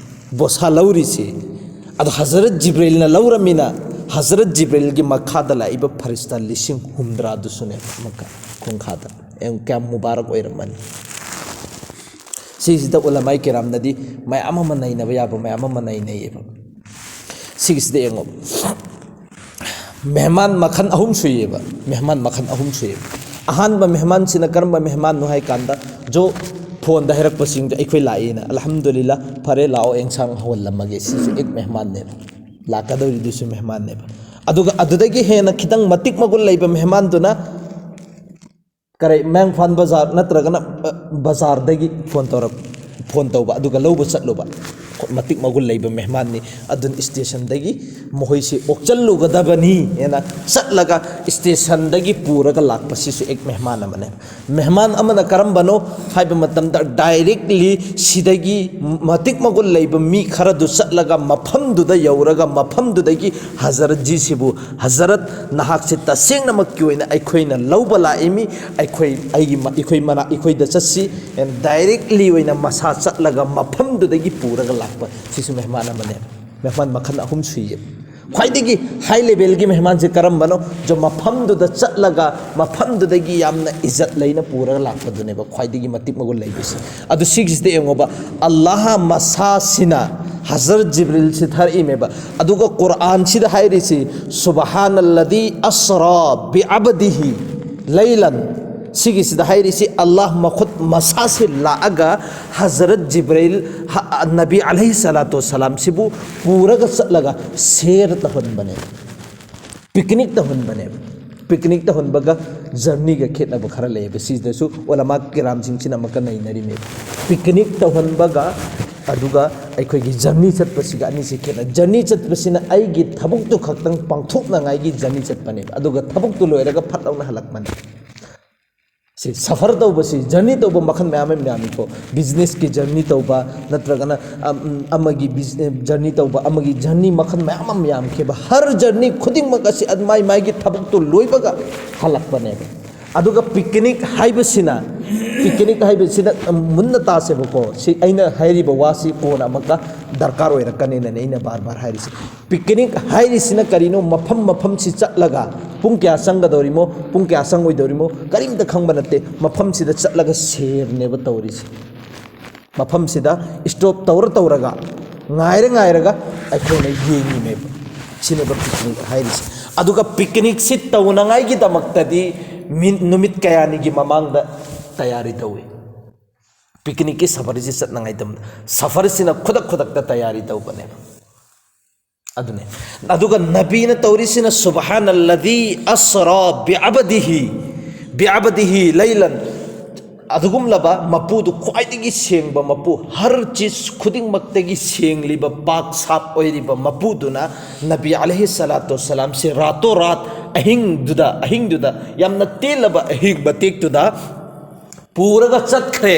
ꯕꯣꯁꯥ ꯂꯧꯔꯤꯁꯤ꯫ ꯑꯗꯣ ꯍꯖꯔꯠ ꯖꯤꯕ꯭ꯔꯥꯏꯜꯅ ꯂꯧꯔꯃꯤꯅ, ꯍꯖꯔꯠ ꯖꯤꯕ꯭ꯔꯥꯏꯜꯒꯤ ꯃꯈꯥꯗ ꯂꯥꯛꯏꯕ ꯐꯔꯤꯁꯇꯥ ꯂꯤꯁꯤꯡ ꯍꯨꯝꯗ꯭ꯔꯥꯗꯨꯁꯨꯅꯦꯕ ꯑꯃꯨꯛꯀ ꯈꯣꯡꯈꯥꯗ꯫ ꯌꯦꯡꯉꯨ, ꯀꯌꯥꯝ ꯃꯨꯕꯥꯔꯛ ꯑꯣꯏꯔꯝꯃꯅꯤ꯫ ꯁꯤꯁꯤꯗ ꯎꯂꯃꯥꯏ ꯀꯤꯔꯥꯝꯅꯗꯤ ꯃꯌꯥꯝ ꯑꯃ ꯅꯩꯅꯕ ꯌꯥꯕ ꯃꯌꯥꯝ ꯑꯃ ꯅꯩꯅꯩꯌꯦꯕ꯫ ꯁꯤꯒꯤꯁꯤꯗ ꯌꯦꯡꯉꯣ, ꯃꯦꯍꯃꯥꯟ ꯃꯈꯜ ꯑꯍꯨꯝ ꯁꯨꯏꯌꯦꯕ꯫ ꯃꯦꯍꯃꯥꯟ ꯃꯈꯜ ꯑꯍꯨꯝ ꯁꯨꯏꯌꯦꯕ꯫ ꯑꯍꯥꯟꯕ ꯃꯦꯍꯃꯥꯟꯁꯤꯅ ꯀꯔꯝꯕ ꯃꯦꯍꯃꯥꯟꯅꯣ ꯍꯥꯏ ꯀꯥꯟꯗ, ꯖꯣ ꯐꯣꯟꯗ ꯍꯥꯏꯔꯛꯄꯁꯤꯡꯗꯣ ꯑꯩꯈꯣꯏ ꯂꯥꯛꯑꯦꯅ, "ꯑꯜꯍꯝꯗꯨꯂꯤꯜꯂꯥ, ꯐꯔꯦ, ꯂꯥꯛꯑꯣ, ꯑꯦꯟꯁꯥꯡ ꯍꯧꯍꯜꯂꯝꯃꯒꯦ", ꯁꯤꯁꯨ ꯑꯦꯛ ꯃꯦꯍꯃꯥꯟꯅꯦꯕ꯫ ꯂꯥꯛꯀꯗꯧꯔꯤꯗꯨꯁꯨ ꯃꯦꯍꯃꯥꯟꯅꯦꯕ꯫ ꯑꯗꯨꯒ ꯑꯗꯨꯗꯒꯤ ꯍꯦꯟꯅ ꯈꯤꯇꯪ ꯃꯇꯤꯛ ꯃꯒꯨꯟ ꯂꯩꯕ ꯃꯦꯍꯃꯥꯟꯗꯨꯅ ꯀꯔꯤ, ꯃꯌꯥꯡꯐꯥꯟ ꯕꯖꯥꯔ ꯅꯠꯇ꯭ꯔꯒꯅ, ꯑ, ꯕꯖꯥꯔꯗꯒꯤ ꯐꯣꯟ ꯇꯧꯔꯛ-, ꯐꯣꯟ ꯇꯧꯕ, ꯑꯗꯨꯒ ꯂꯧꯕ ꯆꯠꯂꯨꯕ꯫ ꯃꯇꯤꯛ ꯃꯒꯨꯟ ꯂꯩꯕ ꯃꯦꯍꯃꯥꯟꯅꯤ꯫ ꯑꯗꯨꯅ ꯏꯁꯇꯦꯁꯟꯗꯒꯤ ꯃꯈꯣꯏꯁꯤ ꯑꯣꯛꯆꯜꯂꯨꯒꯗꯕꯅꯤ ꯍꯥꯏꯅ ꯆꯠꯂꯒ ꯏꯁꯇꯦꯁꯟꯗꯒꯤ ꯄꯨꯔꯒ ꯂꯥꯛꯄꯁꯤꯁꯨ ꯑꯦꯛ ꯃꯦꯍꯃꯥꯟ ꯑꯃꯅꯦ꯫ ꯃꯦꯍꯃꯥꯟ ꯑꯃꯅ ꯀꯔꯝꯕꯅꯣ ꯍꯥꯏꯕ ꯃꯇꯝꯗ, ꯗꯥꯏꯔꯦꯛꯂꯤ ꯁꯤꯗꯒꯤ ꯃꯇꯤꯛ ꯃꯒꯨꯟ ꯂꯩꯕ ꯃꯤ ꯈꯔꯗꯨ ꯆꯠꯂꯒ ꯃꯐꯝꯗꯨꯗ ꯌꯧꯔꯒ ꯃꯐꯝꯗꯨꯗꯒꯤ ꯍꯖꯔꯠꯖꯤꯁꯤꯕꯨ, "ꯍꯖꯔꯠ, ꯅꯍꯥꯛꯁꯤ ꯇꯁꯦꯡꯅꯃꯛꯀꯤ ꯑꯣꯏꯅ ꯑꯩꯈꯣꯏꯅ ꯂꯧꯕ ꯂꯥꯛꯏꯃꯤ, ꯑꯩꯈꯣꯏ, ꯑꯩꯒꯤ ꯃ-, ꯑꯩꯈꯣꯏ ꯃꯅꯥ-, ꯑꯩꯈꯣꯏꯗ ꯆꯠꯁꯤ", ꯗꯥꯏꯔꯦꯛꯂꯤ ꯑꯣꯏꯅ ꯃꯁꯥ ꯆꯠꯂꯒ ꯃꯐꯝꯗꯨꯗꯒꯤ ꯄꯨꯔꯒ ꯂꯥꯛꯄ, ꯁꯤꯁꯨ ꯃꯦꯍꯃꯥꯟ ꯑꯃꯅꯦ꯫ ꯃꯦꯍꯃꯥꯟ ꯃꯈꯜ ꯑꯍꯨꯝ ꯁꯨꯏꯌꯦ꯫ ꯈ꯭ꯋꯥꯏꯗꯒꯤ ꯍꯥꯏ ꯂꯦꯚꯦꯜꯒꯤ ꯃꯦꯍꯃꯥꯟꯁꯦ ꯀꯔꯝꯕꯅꯣ? ꯖꯣ ꯃꯐꯝꯗꯨꯗ ꯆꯠꯂꯒ ꯃꯐꯝꯗꯨꯗꯒꯤ ꯌꯥꯝꯅ ꯏꯖꯠ ꯂꯩꯅ ꯄꯨꯔꯒ ꯂꯥꯛꯄꯗꯨꯅꯦꯕ ꯈ꯭ꯋꯥꯏꯗꯒꯤ ꯃꯇꯤꯛ ꯃꯒꯨꯟ ꯂꯩꯕꯁꯤ꯫ ꯑꯗꯨ ꯁꯤꯒꯤꯁꯤꯗ ꯌꯦꯡꯉꯣꯕ, ꯑꯜꯂꯥꯍ ꯃꯁꯥꯁꯤꯅ ꯍꯖꯔꯠ ꯖꯤꯕ꯭ꯔꯤꯜꯁꯤ ꯊꯥꯔꯛꯏꯃꯦꯕ꯫ ꯑꯗꯨꯒ ꯀꯨꯔꯥꯟꯁꯤꯗ ꯍꯥꯏꯔꯤꯁꯤ, "ꯁꯨꯕꯍꯥꯅꯜꯂꯗꯤ ꯑꯁ꯭ꯔꯥ ꯕꯤ ꯑꯕꯗꯤꯍꯤ ꯂꯩꯂꯟ", ꯁꯤꯒꯤꯁꯤꯗ ꯍꯥꯏꯔꯤꯁꯤ, ꯑꯜꯂꯥꯍ ꯃꯈꯨꯠ ꯃꯁꯥꯁꯤ ꯂꯥꯛꯑꯒ ꯍꯖꯔꯠ ꯖꯤꯕ꯭ꯔꯤꯜ, ꯍ-, ꯅꯕꯤ ꯑꯂꯩꯍꯤ ꯁꯂꯥꯇꯨ ꯋꯁꯁꯂꯥꯝꯁꯤꯕꯨ ꯄꯨꯔꯒ ꯆꯠꯂꯒ ꯁꯦꯔ ꯇꯧꯍꯟꯕꯅꯦꯕ, ꯄꯤꯛꯅꯤꯛ ꯇꯧꯍꯟꯕꯅꯦꯕ꯫ ꯄꯤꯛꯅꯤꯛ ꯇꯧꯍꯟꯕꯒ ꯖꯔꯅꯤꯒ ꯈꯦꯠꯅꯕ ꯈꯔ ꯂꯩꯌꯦꯕ꯫ ꯁꯤꯗꯁꯨ ꯎꯂꯃꯥ ꯀꯤꯔꯥꯝꯁꯤꯡꯁꯤꯅ ꯑꯃꯨꯛꯀ ꯅꯩꯅꯔꯤꯃꯦꯕ꯫ ꯄꯤꯛꯅꯤꯛ ꯇꯧꯍꯟꯕꯒ ꯑꯗꯨꯒ ꯑꯩꯈꯣꯏꯒꯤ ꯖꯔꯅꯤ ꯆꯠꯄꯁꯤꯒ ꯑꯅꯤꯁꯤ ꯈꯦꯠꯅꯩ꯫ ꯖꯔꯅꯤ ꯆꯠꯄꯁꯤꯅ ꯑꯩꯒꯤ ꯊꯕꯛꯇꯨ ꯈꯛꯇꯪ ꯄꯥꯡꯊꯣꯛꯅꯉꯥꯏꯒꯤ ꯖꯔꯅꯤ ꯆꯠꯄꯅꯦꯕ, ꯑꯗꯨꯒ ꯊꯕꯛꯇꯨ ꯂꯣꯏꯔꯒ ꯐꯠ ꯂꯥꯎꯅ ꯍꯜꯂꯛꯄꯅꯦ꯫ ꯁꯤ ꯁꯐꯔ ꯇꯧꯕꯁꯤ, ꯖꯔꯅꯤ ꯇꯧꯕ ꯃꯈꯜ ꯃꯌꯥꯝ ꯑꯃ ꯌꯥꯝꯃꯤꯀꯣ꯫ ꯕꯤꯖꯤꯅꯦꯁꯀꯤ ꯖꯔꯅꯤ ꯇꯧꯕ, ꯅꯠꯇ꯭ꯔꯒꯅ, ꯑꯝ, ꯑꯃꯒꯤ ꯕꯤꯖ-, ꯖꯔꯅꯤ ꯇꯧꯕ, ꯑꯃꯒꯤ ꯖꯔꯅꯤ ꯃꯈꯜ ꯃꯌꯥꯝ ꯑꯃ ꯌꯥꯝꯈꯤꯕ꯫ ꯍꯔ ꯖꯔꯅꯤ ꯈꯨꯗꯤꯡꯃꯛ ꯑꯁꯤ ꯑꯗ ꯃꯥꯏ ꯃꯥꯏꯒꯤ ꯊꯕꯛꯇꯨ ꯂꯣꯏꯕꯒ ꯍꯜꯂꯛꯄꯅꯦꯕ꯫ ꯑꯗꯨꯒ ꯄꯤꯛꯅꯤꯛ ꯍꯥꯏꯕꯁꯤꯅ, ꯄꯤꯛꯅꯤꯛ ꯍꯥꯏꯕꯁꯤꯅ, ꯑꯝ, ꯃꯨꯟꯅ ꯇꯥꯁꯦꯕꯀꯣ꯫ ꯁꯤ ꯑꯩꯅ ꯍꯥꯏꯔꯤꯕ ꯋꯥꯁꯤ ꯀꯣꯟꯅ ꯑꯃꯨꯛꯀ ꯗꯔꯀꯥꯔ ꯑꯣꯏꯔꯛꯀꯅꯤꯅꯅꯦ ꯑꯩꯅ ꯕꯥꯔ ꯕꯥꯔ ꯍꯥꯏꯔꯤꯁꯦ꯫ ꯄꯤꯛꯅꯤꯛ ꯍꯥꯏꯔꯤꯁꯤꯅ ꯀꯔꯤꯅꯣ? ꯃꯐꯝ ꯃꯐꯝꯁꯤ ꯆꯠꯂꯒ ꯄꯨꯡ ꯀꯌꯥ ꯆꯪꯒꯗꯧꯔꯤꯃꯣ, ꯄꯨꯡ ꯀꯌꯥ ꯆꯪꯉꯣꯏꯗꯧꯔꯤꯃꯣ ꯀꯔꯤꯝꯇ ꯈꯪꯕ ꯅꯠꯇꯦ꯫ ꯃꯐꯝꯁꯤꯗ ꯆꯠꯂꯒ ꯁꯦꯔꯅꯦꯕ ꯇꯧꯔꯤꯁꯦ꯫ ꯃꯐꯝꯁꯤꯗ ꯏꯁꯇꯣꯞ ꯇꯧꯔ ꯇꯧꯔꯒ, ꯉꯥꯏꯔ ꯉꯥꯏꯔꯒ ꯑꯩꯈꯣꯏꯅ ꯌꯦꯡꯉꯤꯅꯦꯕ꯫ ꯁꯤꯅꯦꯕ ꯄꯤꯛꯅꯤꯛ ꯍꯥꯏꯔꯤꯁꯦ꯫ ꯑꯗꯨꯒ ꯄꯤꯛꯅꯤꯛꯁꯤ ꯇꯧꯅꯉꯥꯏꯒꯤꯗꯃꯛꯇꯗꯤ ꯃꯤ-, ꯅꯨꯃꯤꯠ ꯀꯌꯥꯅꯤꯒꯤ ꯃꯃꯥꯡꯗ ꯇꯌꯥꯔꯤ ꯇꯧꯏ꯫ ꯄꯤꯛꯅꯤꯛꯀꯤ ꯁꯐꯔꯁꯤ ꯆꯠꯅꯉꯥꯏꯗꯃꯛꯇ, ꯁꯐꯔꯁꯤꯅ ꯈꯨꯗꯛ ꯈꯨꯗꯛꯇ ꯇꯌꯥꯔꯤ ꯇꯧꯕꯅꯦꯕ꯫ ꯑꯗꯨꯅꯦ꯫ ꯑꯗꯨꯒ ꯅꯕꯤꯅ ꯇꯧꯔꯤꯁꯤꯅ, "ꯁꯨꯕꯍꯥꯅꯜꯂꯗꯤ ꯑꯁꯔꯥ ꯕꯤꯑꯕꯗꯤꯍꯤ, ꯕꯤꯑꯕꯗꯤꯍꯤ ꯂꯩꯂꯟ"꯫ ꯑꯗꯨꯒꯨꯝꯂꯕ ꯃꯄꯨꯗꯨ, ꯈ꯭ꯋꯥꯏꯗꯒꯤ ꯁꯦꯡꯕ ꯃꯄꯨ, ꯍꯔ ꯆꯤꯖ ꯈꯨꯗꯤꯡꯃꯛꯇꯒꯤ ꯁꯦꯡꯂꯤꯕ, ꯄꯥꯛ ꯁꯥꯞ ꯑꯣꯏꯔꯤꯕ ꯃꯄꯨꯗꯨꯅ ꯅꯕꯤ ꯑꯂꯩꯍꯤ ꯁꯂꯥꯇꯨ ꯋꯁꯁꯂꯥꯝꯁꯦ ꯔꯥꯇꯣ ꯔꯥꯠ, ꯑꯍꯤꯡꯗꯨꯗ, ꯑꯍꯤꯡꯗꯨꯗ, ꯌꯥꯝꯅ ꯇꯦꯜꯂꯕ ꯑꯍꯤꯡ ꯃꯇꯦꯛꯇꯨꯗ ꯄꯨꯔꯒ ꯆꯠꯈ꯭ꯔꯦ꯫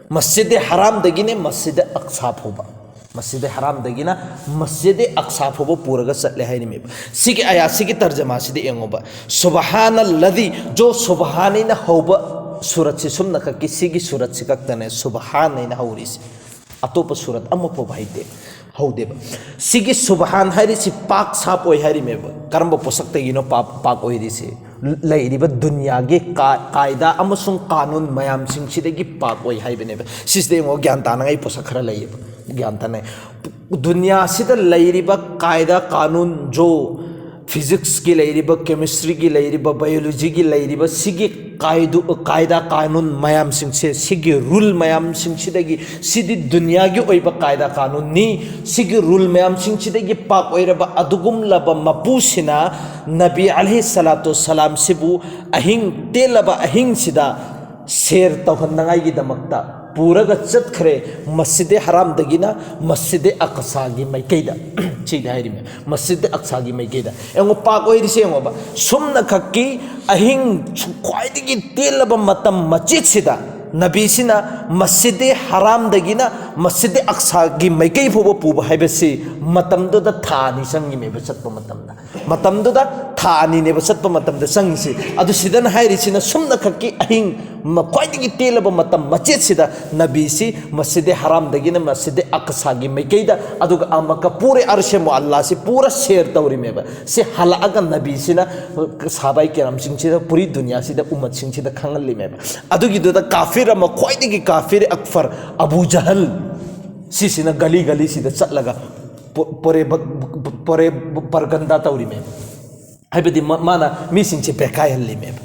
ꯃꯁꯖꯤꯗ ꯍꯔꯥꯝꯗꯒꯤꯅꯦ ꯃꯁꯖꯤꯗ ꯑꯛꯁꯥ ꯐꯥꯎꯕ, ꯃꯁꯖꯤꯗ ꯍꯔꯥꯝꯗꯒꯤꯅ ꯃꯁꯖꯤꯗ ꯑꯛꯁꯥ ꯐꯥꯎꯕ ꯄꯨꯔꯒ ꯆꯠꯂꯦ ꯍꯥꯏꯔꯤꯃꯦꯕ꯫ ꯁꯤꯒꯤ ꯑꯌꯥꯁꯤꯒꯤ ꯇꯔꯖꯃꯥꯁꯤꯗ ꯌꯦꯡꯉꯣꯕ, "ꯁꯨꯕꯍꯥꯅꯜꯂꯗꯤ", ꯖꯣ ꯁꯨꯕꯍꯥꯅꯩꯅ ꯍꯧꯕ ꯁꯨꯔꯠꯁꯤ ꯁꯨꯝꯅ ꯈꯛꯀꯤ, ꯁꯤꯒꯤ ꯁꯨꯔꯠꯁꯤ ꯈꯛꯇꯅꯦ ꯁꯨꯕꯍꯥꯅꯩꯅ ꯍꯧꯔꯤꯁꯦ꯫ ꯑꯇꯣꯞꯄ ꯁꯨꯔꯠ ꯑꯃꯐꯥꯎꯕ ꯍꯩꯇꯦ, ꯍꯧꯗꯦꯕ꯫ ꯁꯤꯒꯤ ꯁꯨꯕꯍꯥꯟ ꯍꯥꯏꯔꯤꯁꯤ ꯄꯥꯛ ꯁꯥꯞ ꯑꯣꯏ ꯍꯥꯏꯔꯤꯃꯦꯕ꯫ ꯀꯔꯝꯕ ꯄꯣꯠꯁꯛꯇꯒꯤꯅꯣ ꯄꯥꯛ, ꯄꯥꯛ ꯑꯣꯏꯔꯤꯁꯦ? ꯂꯩꯔꯤꯕ ꯗꯨꯅꯤꯌꯥꯒꯤ ꯀꯥ-, ꯀꯥꯏꯗꯥ ꯑꯃꯁꯨꯡ ꯀꯥꯅꯨꯟ ꯃꯌꯥꯝꯁꯤꯡꯁꯤꯗꯒꯤ ꯄꯥꯛ ꯑꯣꯏ ꯍꯥꯏꯕꯅꯦꯕ꯫ ꯁꯤꯁꯤꯗ ꯌꯦꯡꯉꯣ, ꯒ꯭ꯌꯥꯟ ꯇꯥꯅꯉꯥꯏ ꯄꯣꯠꯁꯛ ꯈꯔ ꯂꯩꯌꯦꯕ꯫ ꯒ꯭ꯌꯥꯟ ꯇꯥꯅꯩ꯫ ꯗꯨꯅꯤꯌꯥꯁꯤꯗ ꯂꯩꯔꯤꯕ ꯀꯥꯏꯗꯥ, ꯀꯥꯅꯨꯟ, ꯖꯣ, ꯐꯤꯖꯤꯛꯁꯀꯤ ꯂꯩꯔꯤꯕ, ꯀꯦꯃꯤꯁꯇ꯭ꯔꯤꯒꯤ ꯂꯩꯔꯤꯕ, ꯕꯥꯏꯑꯣꯂꯣꯖꯤꯒꯤ ꯂꯩꯔꯤꯕ, ꯁꯤꯒꯤ ꯀꯥꯏꯗꯨ-, ꯀꯥꯏꯗꯥ ꯀꯥꯅꯨꯟ ꯃꯌꯥꯝꯁꯤꯡꯁꯦ, ꯁꯤꯒꯤ ꯔꯨꯜ ꯃꯌꯥꯝꯁꯤꯡꯁꯤꯗꯒꯤ, ꯁꯤꯗꯤ ꯗꯨꯅꯤꯌꯥꯒꯤ ꯑꯣꯏꯕ ꯀꯥꯏꯗꯥ ꯀꯥꯅꯨꯟꯅꯤ꯫ ꯁꯤꯒꯤ ꯔꯨꯜ ꯃꯌꯥꯝꯁꯤꯡꯁꯤꯗꯒꯤ ꯄꯥꯛ ꯑꯣꯏꯔꯕ ꯑꯗꯨꯒꯨꯝꯂꯕ ꯃꯄꯨꯁꯤꯅ ꯅꯕꯤ ꯑꯂꯩꯍꯤ ꯁꯂꯥꯇꯨ ꯁꯂꯥꯝꯁꯤꯕꯨ ꯑꯍꯤꯡ, ꯇꯦꯜꯂꯕ ꯑꯍꯤꯡꯁꯤꯗ ꯁꯦꯔ ꯇꯧꯍꯟꯅꯉꯥꯏꯒꯤꯗꯃꯛꯇ ꯄꯨꯔꯒ ꯆꯠꯈ꯭ꯔꯦ, ꯃꯁꯖꯤꯗꯦ ꯍꯔꯥꯝꯗꯒꯤꯅ ꯃꯁꯖꯤꯗꯦ ꯑꯛꯁꯥꯒꯤ ꯃꯥꯏꯀꯩꯗ꯫ ꯁꯤꯗꯤ ꯍꯥꯏꯔꯤꯃꯦ, ꯃꯁꯖꯤꯗꯦ ꯑꯛꯁꯥꯒꯤ ꯃꯥꯏꯀꯩꯗ꯫ ꯌꯦꯡꯉꯣ, ꯄꯥꯛ ꯑꯣꯏꯔꯤꯁꯦ ꯌꯦꯡꯉꯣꯕ, ꯁꯨꯝꯅ ꯈꯛꯀꯤ ꯑꯍꯤꯡ ꯈ꯭ꯋꯥꯏꯗꯒꯤ ꯇꯦꯜꯂꯕ ꯃꯇꯝ ꯃꯆꯦꯠꯁꯤꯗ ꯅꯕꯤꯁꯤꯅ ꯃꯁꯖꯤꯗꯦ ꯍꯔꯥꯝꯗꯒꯤꯅ ꯃꯁꯖꯤꯗꯦ ꯑꯛꯁꯥꯒꯤ ꯃꯥꯏꯀꯩ ꯐꯥꯎꯕ ꯄꯨꯕ ꯍꯥꯏꯕꯁꯤ ꯃꯇꯝꯗꯨꯗ ꯊꯥ ꯑꯅꯤ ꯆꯪꯉꯤꯃꯦꯕ ꯆꯠꯄ ꯃꯇꯝꯗ꯫ ꯃꯇꯝꯗꯨꯗ ꯊꯥ ꯑꯅꯤꯅꯦꯕ ꯆꯠꯄ ꯃꯇꯝꯗ ꯆꯪꯉꯤꯁꯤ꯫ ꯑꯗꯨ ꯁꯤꯗꯅ ꯍꯥꯏꯔꯤꯁꯤꯅ ꯁꯨꯝꯅ ꯈꯛꯀꯤ ꯑꯍꯤꯡ ꯃ-, ꯈ꯭ꯋꯥꯏꯗꯒꯤ ꯇꯦꯜꯂꯕ ꯃꯇꯝ ꯃꯆꯦꯠꯁꯤꯗ ꯅꯕꯤꯁꯤ ꯃꯁꯖꯤꯗꯦ ꯍꯔꯥꯝꯗꯒꯤꯅ ꯃꯁꯖꯤꯗꯦ ꯑꯛꯁꯥꯒꯤ ꯃꯥꯏꯀꯩꯗ, ꯑꯗꯨꯒ ꯑꯃꯛꯀ ꯄꯨꯔꯦ ꯑꯔꯁꯦ ꯃꯨꯑꯜꯂꯥꯁꯤ ꯄꯨꯔꯥ ꯁꯦꯔ ꯇꯧꯔꯤꯃꯦꯕ꯫ ꯁꯤ ꯍꯜꯂꯛꯑꯒ ꯅꯕꯤꯁꯤꯅ ꯁꯍꯥꯕꯥꯏ ꯀꯤꯔꯥꯝꯁꯤꯡꯁꯤꯗ ꯄꯨꯔꯤ ꯗꯨꯅꯤꯌꯥꯁꯤꯗ ꯎꯝꯃꯠꯁꯤꯡꯁꯤꯗ ꯈꯪꯍꯜꯂꯤꯃꯦꯕ꯫ ꯑꯗꯨꯒꯤꯗꯨꯗ ꯀꯥꯐꯤꯔ ꯑꯃ, ꯈ꯭ꯋꯥꯏꯗꯒꯤ ꯀꯥꯐꯤꯔ ꯑꯛꯐꯔ ꯑꯕꯨ ꯖꯍꯜ, ꯁꯤꯁꯤꯅ ꯒꯂꯤ ꯒꯂꯤꯁꯤꯗ ꯆꯠꯂꯒ ꯄꯣ-, ꯄꯣꯔꯦ ꯕ-, ꯄꯣꯔꯦ ꯄꯔꯒꯟꯗꯥ ꯇꯧꯔꯤꯃꯦꯕ꯫ ꯍꯥꯏꯕꯗꯤ ꯃ-, ꯃꯥꯅ ꯃꯤꯁꯤꯡꯁꯦ ꯕꯦꯀꯥꯏꯍꯜꯂꯤꯃꯦꯕ꯫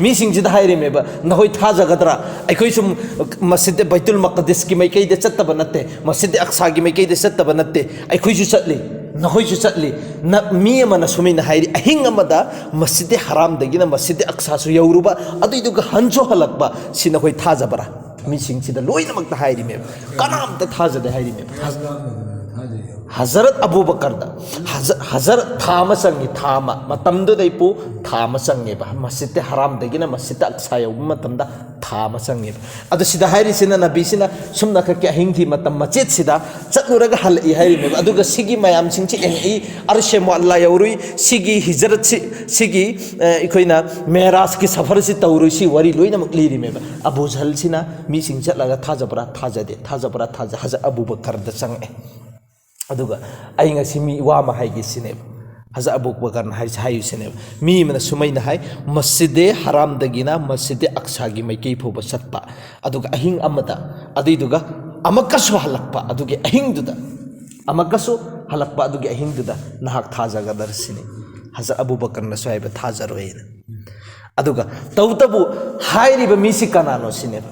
ꯃꯤꯁꯤꯡꯁꯤꯗ ꯍꯥꯏꯔꯤꯃꯦꯕ, "ꯅꯈꯣꯏ ꯊꯥꯖꯒꯗ꯭ꯔꯥ? ꯑꯩꯈꯣꯏꯁꯨ ꯃꯁꯖꯤꯗ ꯕꯩꯇꯨꯜ ꯃꯛꯗꯤꯁꯀꯤ ꯃꯥꯏꯀꯩꯗ ꯆꯠꯇꯕ ꯅꯠꯇꯦ, ꯃꯁꯖꯤꯗ ꯑꯛꯁꯥꯒꯤ ꯃꯥꯏꯀꯩꯗ ꯆꯠꯇꯕ ꯅꯠꯇꯦ, ꯑꯩꯈꯣꯏꯁꯨ ꯆꯠꯂꯤ, ꯅꯈꯣꯏꯁꯨ ꯆꯠꯂꯤ"꯫ ꯅ-, ꯃꯤ ꯑꯃꯅ ꯁꯨꯃꯥꯏꯅ ꯍꯥꯏꯔꯤ, ꯑꯍꯤꯡ ꯑꯃꯗ ꯃꯁꯖꯤꯗ ꯍꯔꯥꯝꯗꯒꯤꯅ ꯃꯁꯖꯤꯗ ꯑꯛꯁꯥꯁꯨ ꯌꯧꯔꯨꯕ, ꯑꯗꯨꯏꯗꯨꯒ ꯍꯟꯁꯨ ꯍꯜꯂꯛꯄ, ꯁꯤ ꯅꯈꯣꯏ ꯊꯥꯖꯕ꯭ꯔꯥ? ꯃꯤꯁꯤꯡꯁꯤꯗ ꯂꯣꯏꯅꯃꯛꯇ ꯍꯥꯏꯔꯤꯃꯦꯕ, ꯀꯅꯥꯝꯇ ꯊꯥꯖꯗꯦ ꯍꯥꯏꯔꯤꯃꯦꯕ꯫ ꯍꯖꯔꯠ ꯑꯕꯨ ꯕꯀꯔꯗ, ꯍꯖ-, ꯍꯖꯔꯠ ꯊꯥ ꯑꯃ ꯆꯪꯉꯤ, ꯊꯥ ꯑꯃ꯫ ꯃꯇꯝꯗꯨꯗ ꯏꯄꯨ ꯊꯥ ꯑꯃ ꯆꯪꯉꯦꯕ, ꯃꯁꯖꯤꯗ ꯍꯔꯥꯝꯗꯒꯤꯅ ꯃꯁꯖꯤꯗ ꯑꯛꯁꯥ ꯌꯧꯕ ꯃꯇꯝꯗ ꯊꯥ ꯑꯃ ꯆꯪꯉꯦꯕ꯫ ꯑꯗꯨ ꯁꯤꯗ ꯍꯥꯏꯔꯤꯁꯤꯅ ꯅꯕꯤꯁꯤꯅ ꯁꯨꯝꯅꯈꯛꯀꯤ ꯑꯍꯤꯡꯒꯤ ꯃꯇꯝ ꯃꯆꯦꯠꯁꯤꯗ ꯆꯠꯂꯨꯔꯒ ꯍꯜꯂꯛꯏ ꯍꯥꯏꯔꯤꯃꯦꯕ꯫ ꯑꯗꯨꯒ ꯁꯤꯒꯤ ꯃꯌꯥꯝꯁꯤꯡꯁꯤ ꯌꯦꯡꯉꯛꯏ, ꯑꯔꯁꯦ ꯃꯨꯑꯜꯂꯥ ꯌꯧꯔꯨꯏ, ꯁꯤꯒꯤ ꯍꯤꯖꯔꯠꯁꯤ, ꯁꯤꯒꯤ, ꯑ, ꯑꯩꯈꯣꯏꯅ ꯃꯦꯔꯥꯖꯀꯤ ꯁꯐꯔꯁꯤ ꯇꯧꯔꯨꯏ, ꯁꯤ ꯋꯥꯔꯤ ꯂꯣꯏꯅꯃꯛ ꯂꯤꯔꯤꯃꯦꯕ꯫ ꯑꯕꯨ ꯖꯍꯜꯁꯤꯅ ꯃꯤꯁꯤꯡ ꯆꯠꯂꯒ ꯊꯥꯖꯕ꯭ꯔꯥ ꯊꯥꯖꯗꯦ, ꯊꯥꯖꯕ꯭ꯔꯥ ꯊꯥꯖ-, ꯍꯖꯔꯠ ꯑꯕꯨ ꯕꯀꯔꯗ ꯆꯪꯉꯛꯑꯦ꯫ ꯑꯗꯨꯒ ꯑꯩ ꯉꯁꯤ ꯃꯤ ꯋꯥ ꯑꯃ ꯍꯥꯏꯒꯦ ꯁꯤꯅꯦꯕ, ꯍꯖꯔꯠ ꯑꯕꯨ ꯕꯀꯔꯅ ꯍꯥꯏꯁꯦ, ꯍꯥꯏꯌꯨ ꯁꯤꯅꯦꯕ꯫ ꯃꯤ ꯑꯃꯅ ꯁꯨꯃꯥꯏꯅ ꯍꯥꯏ, "ꯃꯁꯖꯤꯗ ꯍꯔꯥꯝꯗꯒꯤꯅ ꯃꯁꯖꯤꯗ ꯑꯛꯁꯥꯒꯤ ꯃꯥꯏꯀꯩ ꯐꯥꯎꯕ ꯆꯠꯄ, ꯑꯗꯨꯒ ꯑꯍꯤꯡ ꯑꯃꯗ, ꯑꯗꯨꯏꯗꯨꯒ ꯑꯃꯨꯛꯀꯁꯨ ꯍꯜꯂꯛꯄ ꯑꯗꯨꯒꯤ ꯑꯍꯤꯡꯗꯨꯗ, ꯑꯃꯨꯛꯀꯁꯨ ꯍꯜꯂꯛꯄ ꯑꯗꯨꯒꯤ ꯑꯍꯤꯡꯗꯨꯗ ꯅꯍꯥꯛ ꯊꯥꯖꯒꯗ꯭ꯔꯥ?" ꯁꯤꯅꯤ꯫ ꯍꯖꯔꯠ ꯑꯕꯨ ꯕꯀꯔꯅꯁꯨ ꯍꯥꯏꯕ, "ꯊꯥꯖꯔꯣꯏꯅ"꯫ ꯑꯗꯨꯒ ꯇꯧꯕꯇꯕꯨ ꯍꯥꯏꯔꯤꯕ ꯃꯤꯁꯤ ꯀꯅꯥꯅꯣ ꯁꯤꯅꯦꯕ꯫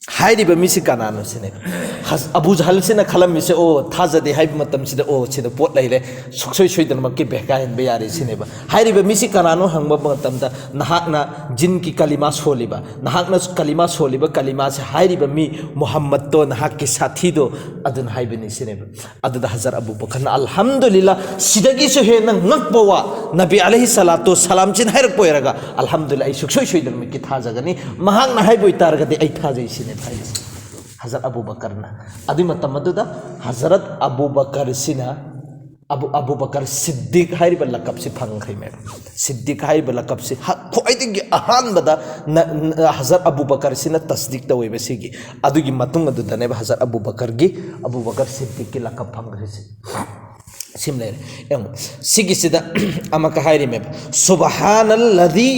ꯍꯥꯏꯔꯤꯕ ꯃꯤꯁꯤ ꯀꯅꯥꯅꯣ ꯁꯤꯅꯦꯕ꯫ ꯍꯁ-, ꯑꯕꯨ ꯖꯍꯜꯁꯤꯅ ꯈꯜꯂꯝꯃꯤꯁꯦ, "ꯑꯣ, ꯊꯥꯖꯗꯦ" ꯍꯥꯏꯕ ꯃꯇꯝꯁꯤꯗ, "ꯑꯣ, ꯁꯤꯗ ꯄꯣꯠ ꯂꯩꯔꯦ, ꯁꯨꯡꯁꯣꯏ ꯁꯣꯏꯗꯅꯃꯛꯀꯤ ꯕꯦꯀꯥ ꯍꯦꯟꯕ ꯌꯥꯔꯦ" ꯁꯤꯅꯦꯕ꯫ ꯍꯥꯏꯔꯤꯕ ꯃꯤꯁꯤ ꯀꯅꯥꯅꯣ ꯍꯪꯕ ꯃꯇꯝꯗ, "ꯅꯍꯥꯛꯅ ꯖꯤꯟꯒꯤ ꯀꯂꯤꯃꯥ ꯁꯣꯜꯂꯤꯕ, ꯅꯍꯥꯛꯅ ꯀꯂꯤꯃꯥ ꯁꯣꯜꯂꯤꯕ ꯀꯂꯤꯃꯥꯁꯦ ꯍꯥꯏꯔꯤꯕ ꯃꯤ ꯃꯨꯍꯝꯃꯗꯇꯣ, ꯅꯍꯥꯛꯀꯤ ꯁꯥꯊꯤꯗꯣ, ꯑꯗꯨꯅ ꯍꯥꯏꯕꯅꯤ" ꯁꯤꯅꯦꯕ꯫ ꯑꯗꯨꯗ ꯍꯖꯔꯠ ꯑꯕꯨ ꯕꯀꯔꯅ, "ꯑꯜꯍꯝꯗꯨꯂꯤꯜꯂꯥ, ꯁꯤꯗꯒꯤꯁꯨ ꯍꯦꯟꯅ ꯉꯛꯄ ꯋꯥ ꯅꯕꯤ ꯑꯂꯩꯍꯤ ꯁꯂꯥꯇꯨ ꯁꯂꯥꯝꯁꯤꯅ ꯍꯥꯏꯔꯛꯄ ꯑꯣꯏꯔꯒ, ꯑꯜꯍꯝꯗꯨꯂꯤꯜꯂꯥ, ꯑꯩ ꯁꯨꯡꯁꯣꯏ ꯁꯣꯏꯗꯅꯃꯛꯀꯤ ꯊꯥꯖꯒꯅꯤ, ꯃꯍꯥꯛꯅ ꯍꯥꯏꯕ ꯑꯣꯏꯇꯥꯔꯒꯗꯤ ꯑꯩ ꯊꯥꯖꯩ" ꯁꯤꯅꯦꯕ ꯍꯥꯏꯔꯤꯁꯦ ꯍꯖꯔꯠ ꯑꯕꯨ ꯕꯀꯔꯅ꯫ ꯑꯗꯨꯒꯤ ꯃꯇꯝ ꯑꯗꯨꯗ Hazrat Abu ꯕꯀꯔꯁꯤꯅ, Abu, Abu ꯕꯀꯔ Siddique ꯍꯥꯏꯔꯤꯕ ꯂꯀꯞꯁꯤ ꯐꯪꯈ꯭ꯔꯤꯃꯦꯕ꯫ ꯁꯤꯗꯤꯛ ꯍꯥꯏꯔꯤꯕ ꯂꯀꯞꯁꯤ ꯍ-, ꯈ꯭ꯋꯥꯏꯗꯒꯤ ꯑꯍꯥꯟꯕꯗ ꯅ-, ꯅ-, ꯍꯖꯔꯠ ꯑꯕꯨ ꯕꯀꯔꯁꯤꯅ ꯇꯁꯗꯤꯛ ꯇꯧꯋꯦꯕ ꯁꯤꯒꯤ꯫ ꯑꯗꯨꯒꯤ ꯃꯇꯨꯡ ꯑꯗꯨꯗꯅꯦꯕ ꯍꯖꯔꯠ ꯑꯕꯨ ꯕꯀꯔꯒꯤ, ꯑꯕꯨ ꯕꯀꯔ ꯁꯤꯗꯤꯛꯀꯤ ꯂꯀꯞ ꯐꯪꯈ꯭ꯔꯤꯁꯤ꯫ ꯁꯤꯃ ꯂꯩꯔꯦ꯫ ꯌꯦꯡꯉꯨ, ꯁꯤꯒꯤꯁꯤꯗ ꯑꯃꯨꯛꯀ ꯍꯥꯏꯔꯤꯃꯦꯕ, "ꯁꯨꯕꯍꯥꯅꯜꯂꯗꯤ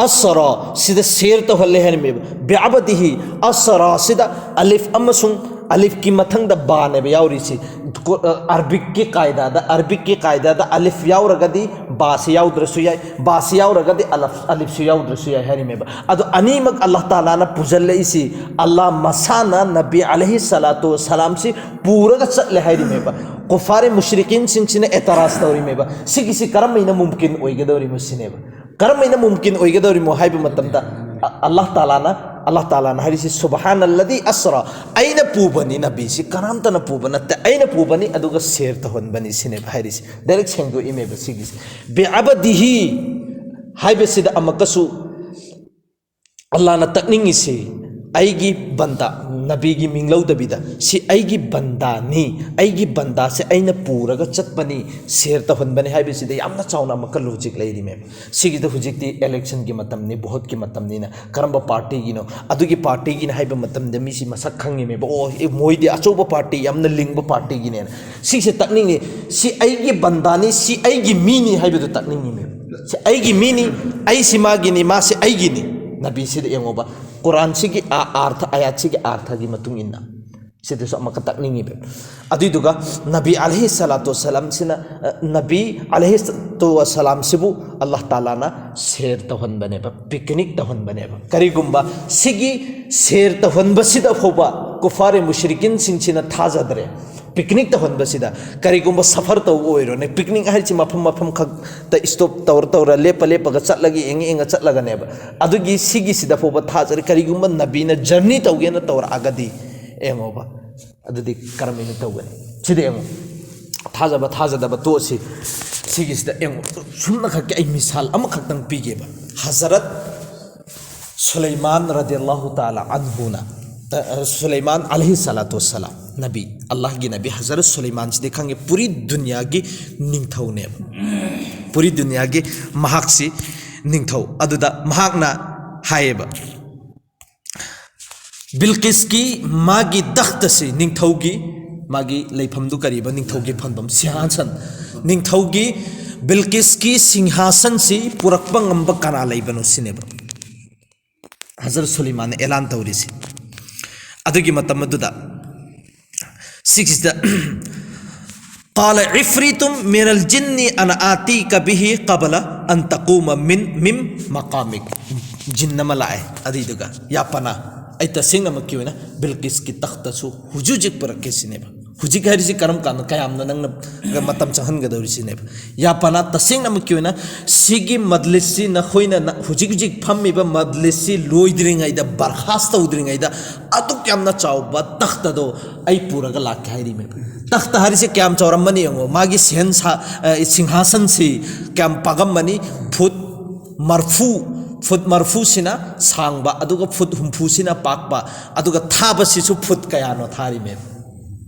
ꯑꯁꯔꯥ", ꯁꯤꯗ ꯁꯦꯔ ꯇꯧꯍꯜꯂꯦ ꯍꯥꯏꯔꯤꯃꯦꯕ꯫ "ꯕꯤꯑꯕꯗꯤꯍꯤ ꯑꯁꯔꯥ", ꯁꯤꯗ ꯑꯂꯤꯐ ꯑꯃꯁꯨꯡ ꯑꯂꯤꯐꯀꯤ ꯃꯊꯪꯗ ꯕꯥꯅꯦꯕ ꯌꯥꯎꯔꯤꯁꯤ꯫ ꯀꯣ-, ꯑ, ꯑꯔꯕꯤꯛꯀꯤ ꯀꯥꯏꯗꯥꯗ, ꯑꯔꯕꯤꯛꯀꯤ ꯀꯥꯏꯗꯥꯗ ꯑꯂꯤꯐ ꯌꯥꯎꯔꯒꯗꯤ ꯕꯥꯁꯤ ꯌꯥꯎꯗ꯭ꯔꯁꯨ ꯌꯥꯏ, ꯕꯥꯁꯤ ꯌꯥꯎꯔꯒꯗꯤ ꯑꯂꯐ-, ꯑꯂꯤꯐꯁꯨ ꯌꯥꯎꯗ꯭ꯔꯁꯨ ꯌꯥꯏ ꯍꯥꯏꯔꯤꯃꯦꯕ꯫ ꯑꯗꯣ ꯑꯅꯤꯃꯛ ꯑꯜꯂꯥꯍ ꯇꯥꯂꯥꯅ ꯄꯨꯖꯜꯂꯛꯏꯁꯤ, ꯑꯜꯂꯥꯍ ꯃꯁꯥꯅ ꯅꯕꯤ ꯑꯂꯩꯍꯤ ꯁꯂꯥꯇꯨ ꯋꯁꯁꯂꯥꯝꯁꯤ ꯄꯨꯔꯒ ꯆꯠꯂꯦ ꯍꯥꯏꯔꯤꯃꯦꯕ꯫ ꯀꯨꯐꯥꯔꯤ ꯃꯨꯁ꯭ꯔꯤꯀꯤꯟꯁꯤꯡꯁꯤꯅ ꯑꯦꯇꯔꯥꯖ ꯇꯧꯔꯤꯃꯦꯕ꯫ ꯁꯤꯒꯤꯁꯤ ꯀꯔꯝꯍꯥꯏꯅ ꯃꯨꯝꯀꯤꯟ ꯑꯣꯏꯒꯗꯧꯔꯤꯃꯣ ꯁꯤꯅꯦꯕ꯫ ꯀꯔꯝꯍꯥꯏꯅ ꯃꯨꯝꯀꯤꯟ ꯑꯣꯏꯒꯗꯧꯔꯤꯃꯣ ꯍꯥꯏꯕ ꯃꯇꯝꯗ, ꯑ-, ꯑꯜꯂꯥꯍ ꯇꯥꯂꯥꯅ, ꯑꯜꯂꯥꯍ ꯇꯥꯂꯥꯅ ꯍꯥꯏꯔꯤꯁꯤ, "ꯁꯨꯕꯍꯥꯅꯜꯂꯗꯤ ꯑꯁꯔꯥ", ꯑꯩꯅ ꯄꯨꯕꯅꯤ, ꯅꯕꯤꯁꯤ ꯀꯅꯥꯝꯇꯅ ꯄꯨꯕ ꯅꯠꯇꯦ, ꯑꯩꯅ ꯄꯨꯕꯅꯤ, ꯑꯗꯨꯒ ꯁꯦꯔ ꯇꯧꯍꯟꯕꯅꯤ ꯁꯤꯅꯦꯕ ꯍꯥꯏꯔꯤꯁꯤ꯫ ꯗꯥꯏꯔꯦꯛ ꯁꯦꯡꯗꯣꯛꯏꯃꯦꯕ ꯁꯤꯒꯤꯁꯤ꯫ "ꯕꯤꯑꯕꯗꯤꯍꯤ" ꯍꯥꯏꯕꯁꯤꯗ ꯑꯃꯨꯛꯀꯁꯨ ꯑꯜꯂꯥꯍꯅ ꯇꯛꯅꯤꯡꯉꯤꯁꯤ, "ꯑꯩꯒꯤ ꯕꯟꯗꯥ", ꯅꯕꯤꯒꯤ ꯃꯤꯡ ꯂꯧꯗꯕꯤꯗ, "ꯁꯤ ꯑꯩꯒꯤ ꯕꯟꯗꯥꯅꯤ, ꯑꯩꯒꯤ ꯕꯟꯗꯥꯁꯦ ꯑꯩꯅ ꯄꯨꯔꯒ ꯆꯠꯄꯅꯤ, ꯁꯦꯔ ꯇꯧꯍꯟꯕꯅꯤ" ꯍꯥꯏꯕꯁꯤꯗ ꯌꯥꯝꯅ ꯆꯥꯎꯅ ꯑꯃꯨꯛꯀ ꯂꯣꯖꯤꯛ ꯂꯩꯔꯤꯃꯦꯕ꯫ ꯁꯤꯒꯤꯗ ꯍꯧꯖꯤꯛꯇꯤ ꯏꯂꯦꯛꯁꯟꯒꯤ ꯃꯇꯝꯅꯤ, ꯚꯣꯠꯀꯤ ꯃꯇꯝꯅꯤꯅ ꯀꯔꯝꯕ ꯄꯥꯔꯇꯤꯒꯤꯅꯣ, ꯑꯗꯨꯒꯤ ꯄꯥꯔꯇꯤꯒꯤꯅ ꯍꯥꯏꯕ ꯃꯇꯝꯗ ꯃꯤꯁꯤ ꯃꯁꯛ ꯈꯪꯉꯤꯃꯦꯕ꯫ "ꯑꯣ, ꯑꯦ, ꯃꯣꯏꯗꯤ ꯑꯆꯧꯕ ꯄꯥꯔꯇꯤ, ꯌꯥꯝꯅ ꯂꯤꯡꯕ ꯄꯥꯔꯇꯤꯒꯤꯅꯦꯅ"꯫ ꯁꯤꯁꯦ ꯇꯛꯅꯤꯡꯉꯤ, "ꯁꯤ ꯑꯩꯒꯤ ꯕꯟꯗꯥꯅꯤ, ꯁꯤ ꯑꯩꯒꯤ ꯃꯤꯅꯤ" ꯍꯥꯏꯕꯗꯨ ꯇꯛꯅꯤꯡꯉꯤꯃꯦꯕ꯫ "ꯁꯤ ꯑꯩꯒꯤ ꯃꯤꯅꯤ, ꯑꯩꯁꯤ ꯃꯥꯒꯤꯅꯤ, ꯃꯥꯁꯤ ꯑꯩꯒꯤꯅꯤ"꯫ ꯅꯕꯤꯁꯤꯗ ꯌꯦꯡꯉꯣꯕ, ꯀꯨꯔꯥꯟꯁꯤꯒꯤ ꯑꯥ ꯑꯥꯔꯊ, ꯑꯌꯥꯠꯁꯤꯒꯤ ꯑꯥꯔꯊꯒꯤ ꯃꯇꯨꯡ ꯏꯟꯅ ꯁꯤꯗꯁꯨ ꯑꯃꯈꯛ ꯇꯥꯛꯅꯤꯡꯉꯤꯕ꯫ ꯑꯗꯨꯏꯗꯨꯒ ꯅꯕꯤ ꯑꯂꯩꯍꯤ ꯁꯂꯥꯇꯨ ꯋꯁꯁꯂꯥꯝꯁꯤꯅ, ꯑ, ꯅꯕꯤ ꯑꯂꯩꯍꯤ ꯁꯂꯥꯇꯨ ꯋꯁꯁꯂꯥꯝꯁꯤꯕꯨ ꯑꯜꯂꯥꯍ ꯇꯥꯂꯥꯅ ꯁꯦꯔ ꯇꯧꯍꯟꯕꯅꯦꯕ, ꯄꯤꯛꯅꯤꯛ ꯇꯧꯍꯟꯕꯅꯦꯕ꯫ ꯀꯔꯤꯒꯨꯝꯕ ꯁꯤꯒꯤ ꯁꯦꯔ ꯇꯧꯍꯟꯕꯁꯤꯗ ꯐꯥꯎꯕ ꯀꯨꯐꯥꯔ ꯃꯨꯁ꯭ꯔꯤꯀꯤꯟꯁꯤꯡꯁꯤꯅ ꯊꯥꯖꯗ꯭ꯔꯦ꯫ ꯄꯤꯛꯅꯤꯛ ꯇꯧꯍꯟꯕꯁꯤꯗ ꯀꯔꯤꯒꯨꯝꯕ ꯁꯐꯔ ꯇꯧꯕ ꯑꯣꯏꯔꯣꯅꯦ, ꯄꯤꯛꯅꯤꯛ ꯍꯥꯏꯁꯤ ꯃꯐꯝ ꯃꯐꯝ ꯈꯛꯇ ꯏꯁꯇꯣꯞ ꯇꯧꯔ ꯇꯧꯔ, ꯂꯦꯞꯄ ꯂꯦꯞꯄꯒ ꯆꯠꯂꯒ, ꯌꯦꯡꯉ ꯌꯦꯡꯉ ꯆꯠꯂꯒꯅꯦꯕ꯫ ꯑꯗꯨꯒꯤ ꯁꯤꯒꯤꯁꯤꯗ ꯐꯥꯎꯕ ꯊꯥꯖꯔꯦ꯫ ꯀꯔꯤꯒꯨꯝꯕ ꯅꯕꯤꯅ ꯖꯔꯅꯤ ꯇꯧꯒꯦꯅ ꯇꯧꯔꯛꯑꯒꯗꯤ, ꯌꯦꯡꯉꯣꯕ, ꯑꯗꯨꯗꯤ ꯀꯔꯝꯍꯥꯏꯅ ꯇꯧꯒꯅꯤ? ꯁꯤꯗ ꯌꯦꯡꯉꯣ, ꯊꯥꯖꯕ ꯊꯥꯖꯗꯕ ꯇꯣꯛꯑꯁꯤ꯫ ꯁꯤꯒꯤꯁꯤꯗ ꯌꯦꯡꯉꯣ, ꯁꯨꯝꯅꯈꯛꯀꯤ ꯑꯩ ꯃꯤꯁꯥꯜ ꯑꯃꯈꯛꯇꯪ ꯄꯤꯒꯦꯕ꯫ ꯍꯖꯔꯠ ꯁꯨꯂꯩꯃꯥꯟ ꯔꯗꯤꯌꯜꯂꯥꯍꯨ ꯇꯥꯂꯥ ꯑꯟꯍꯨꯅ, ꯑ, ꯑ, ꯁꯨꯂꯩꯃꯥꯟ ꯑꯂꯩꯍꯤ ꯁꯂꯥꯇꯨ ꯋꯁꯁꯂꯥꯝ, ꯅꯕꯤ, ꯑꯜꯂꯥꯍꯒꯤ ꯅꯕꯤ ꯍꯖꯔꯠ ꯁꯨꯂꯩꯃꯥꯟꯁꯤꯗꯤ ꯈꯪꯉꯦ, ꯄꯨꯔꯤ ꯗꯨꯅꯤꯌꯥꯒꯤ ꯅꯤꯡꯊꯧꯅꯦꯕ꯫ ꯄꯨꯔꯤ ꯗꯨꯅꯤꯌꯥꯒꯤ ꯃꯍꯥꯛꯁꯤ ꯅꯤꯡꯊꯧ꯫ ꯑꯗꯨꯗ ꯃꯍꯥꯛꯅ ꯍꯥꯏꯌꯦꯕ, ꯕꯤꯜꯀꯤꯁꯀꯤ ꯃꯥꯒꯤ ꯇꯈꯇꯁꯤ, ꯅꯤꯡꯊꯧꯒꯤ ꯃꯥꯒꯤ ꯂꯩꯐꯝꯗꯨ ꯀꯔꯤꯕ? ꯅꯤꯡꯊꯧꯒꯤ ꯐꯝꯐꯝ, ꯁꯤꯡꯍꯥꯁꯟ, ꯅꯤꯡꯊꯧꯒꯤ ꯕꯤꯜꯀꯤꯁꯀꯤ ꯁꯤꯡꯍꯥꯁꯟꯁꯤ ꯄꯨꯔꯛꯄ ꯉꯝꯕ ꯀꯅꯥ ꯂꯩꯕꯅꯣ ꯁꯤꯅꯦꯕ꯫ ꯍꯖꯔꯠ ꯁꯨꯂꯩꯃꯥꯟꯅ ꯑꯦꯂꯥꯟ ꯇꯧꯔꯤꯁꯤ꯫ ꯑꯗꯨꯒꯤ ꯃꯇꯝ ꯑꯗꯨꯗ ꯁꯤꯒꯤꯁꯤꯗ, "ꯀꯥꯂ ꯏꯐ꯭ꯔꯤꯇꯨꯝ ꯃꯤꯅꯜ ꯖꯤꯟꯅꯤ ꯑꯅ ꯑꯥꯇꯤ ꯀꯕꯤꯍꯤ ꯀꯕꯂ ꯑꯟ ꯇꯀꯨꯃ ꯃꯤꯟ ꯃꯤꯝ ꯃꯀꯥꯃꯤꯛ"꯫ ꯖꯤꯟ ꯑꯃ ꯂꯥꯛꯑꯦ꯫ ꯑꯗꯨꯏꯗꯨꯒ, "ꯌꯥ ꯄꯅꯥ, ꯑꯩ ꯇꯁꯦꯡꯅꯃꯛꯀꯤ ꯑꯣꯏꯅ ꯕꯤꯜꯀꯤꯁꯀꯤ ꯇꯈꯇꯁꯨ ꯍꯧꯖꯤꯛ ꯍꯧꯖꯤꯛ ꯄꯨꯔꯛꯀꯦ" ꯁꯤꯅꯦꯕ꯫ ꯍꯧꯖꯤꯛ ꯍꯥꯏꯔꯤꯁꯤ ꯀꯔꯝ ꯀꯥꯟꯗ, ꯀꯌꯥꯝꯅ ꯅꯪꯅ ꯃꯇꯝ ꯆꯪꯍꯟꯒꯗꯧꯔꯤ ꯁꯤꯅꯦꯕ꯫ "ꯌꯥ ꯄꯅꯥ, ꯇꯁꯦꯡꯅꯃꯛꯀꯤ ꯑꯣꯏꯅ ꯁꯤꯒꯤ ꯃꯖꯂꯤꯁꯁꯤ ꯅꯈꯣꯏꯅ ꯅ-, ꯍꯧꯖꯤꯛ ꯍꯧꯖꯤꯛ ꯐꯝꯃꯤꯕ ꯃꯖꯂꯤꯁꯁꯤ ꯂꯣꯏꯗ꯭ꯔꯤꯉꯩꯗ, ꯕꯔꯈꯥꯁ ꯇꯧꯗ꯭ꯔꯤꯉꯩꯗ ꯑꯗꯨꯛ ꯌꯥꯝꯅ ꯆꯥꯎꯕ ꯇꯈꯇꯗꯣ ꯑꯩ ꯄꯨꯔꯒ ꯂꯥꯛꯀꯦ" ꯍꯥꯏꯔꯤꯃꯦꯕ꯫ ꯇꯈꯇ ꯍꯥꯏꯔꯤꯁꯦ ꯀꯌꯥꯝ ꯆꯥꯎꯔꯝꯃꯅꯤ ꯌꯦꯡꯉꯣ꯫ ꯃꯥꯒꯤ ꯁꯦꯟ ꯁꯥ-, ꯑ, ꯁꯤꯡꯍꯥꯁꯟꯁꯤ ꯀꯌꯥꯝ ꯄꯥꯛꯑꯝꯃꯅꯤ? ꯐꯨꯠ ꯃꯔꯐꯨ, ꯐꯨꯠ ꯃꯔꯐꯨꯁꯤꯅ ꯁꯥꯡꯕ, ꯑꯗꯨꯒ ꯐꯨꯠ ꯍꯨꯝꯐꯨꯁꯤꯅ ꯄꯥꯛꯄ, ꯑꯗꯨꯒ ꯊꯥꯕꯁꯤꯁꯨ ꯐꯨꯠ ꯀꯌꯥꯅꯣ ꯊꯥꯔꯤꯃꯦꯕ꯫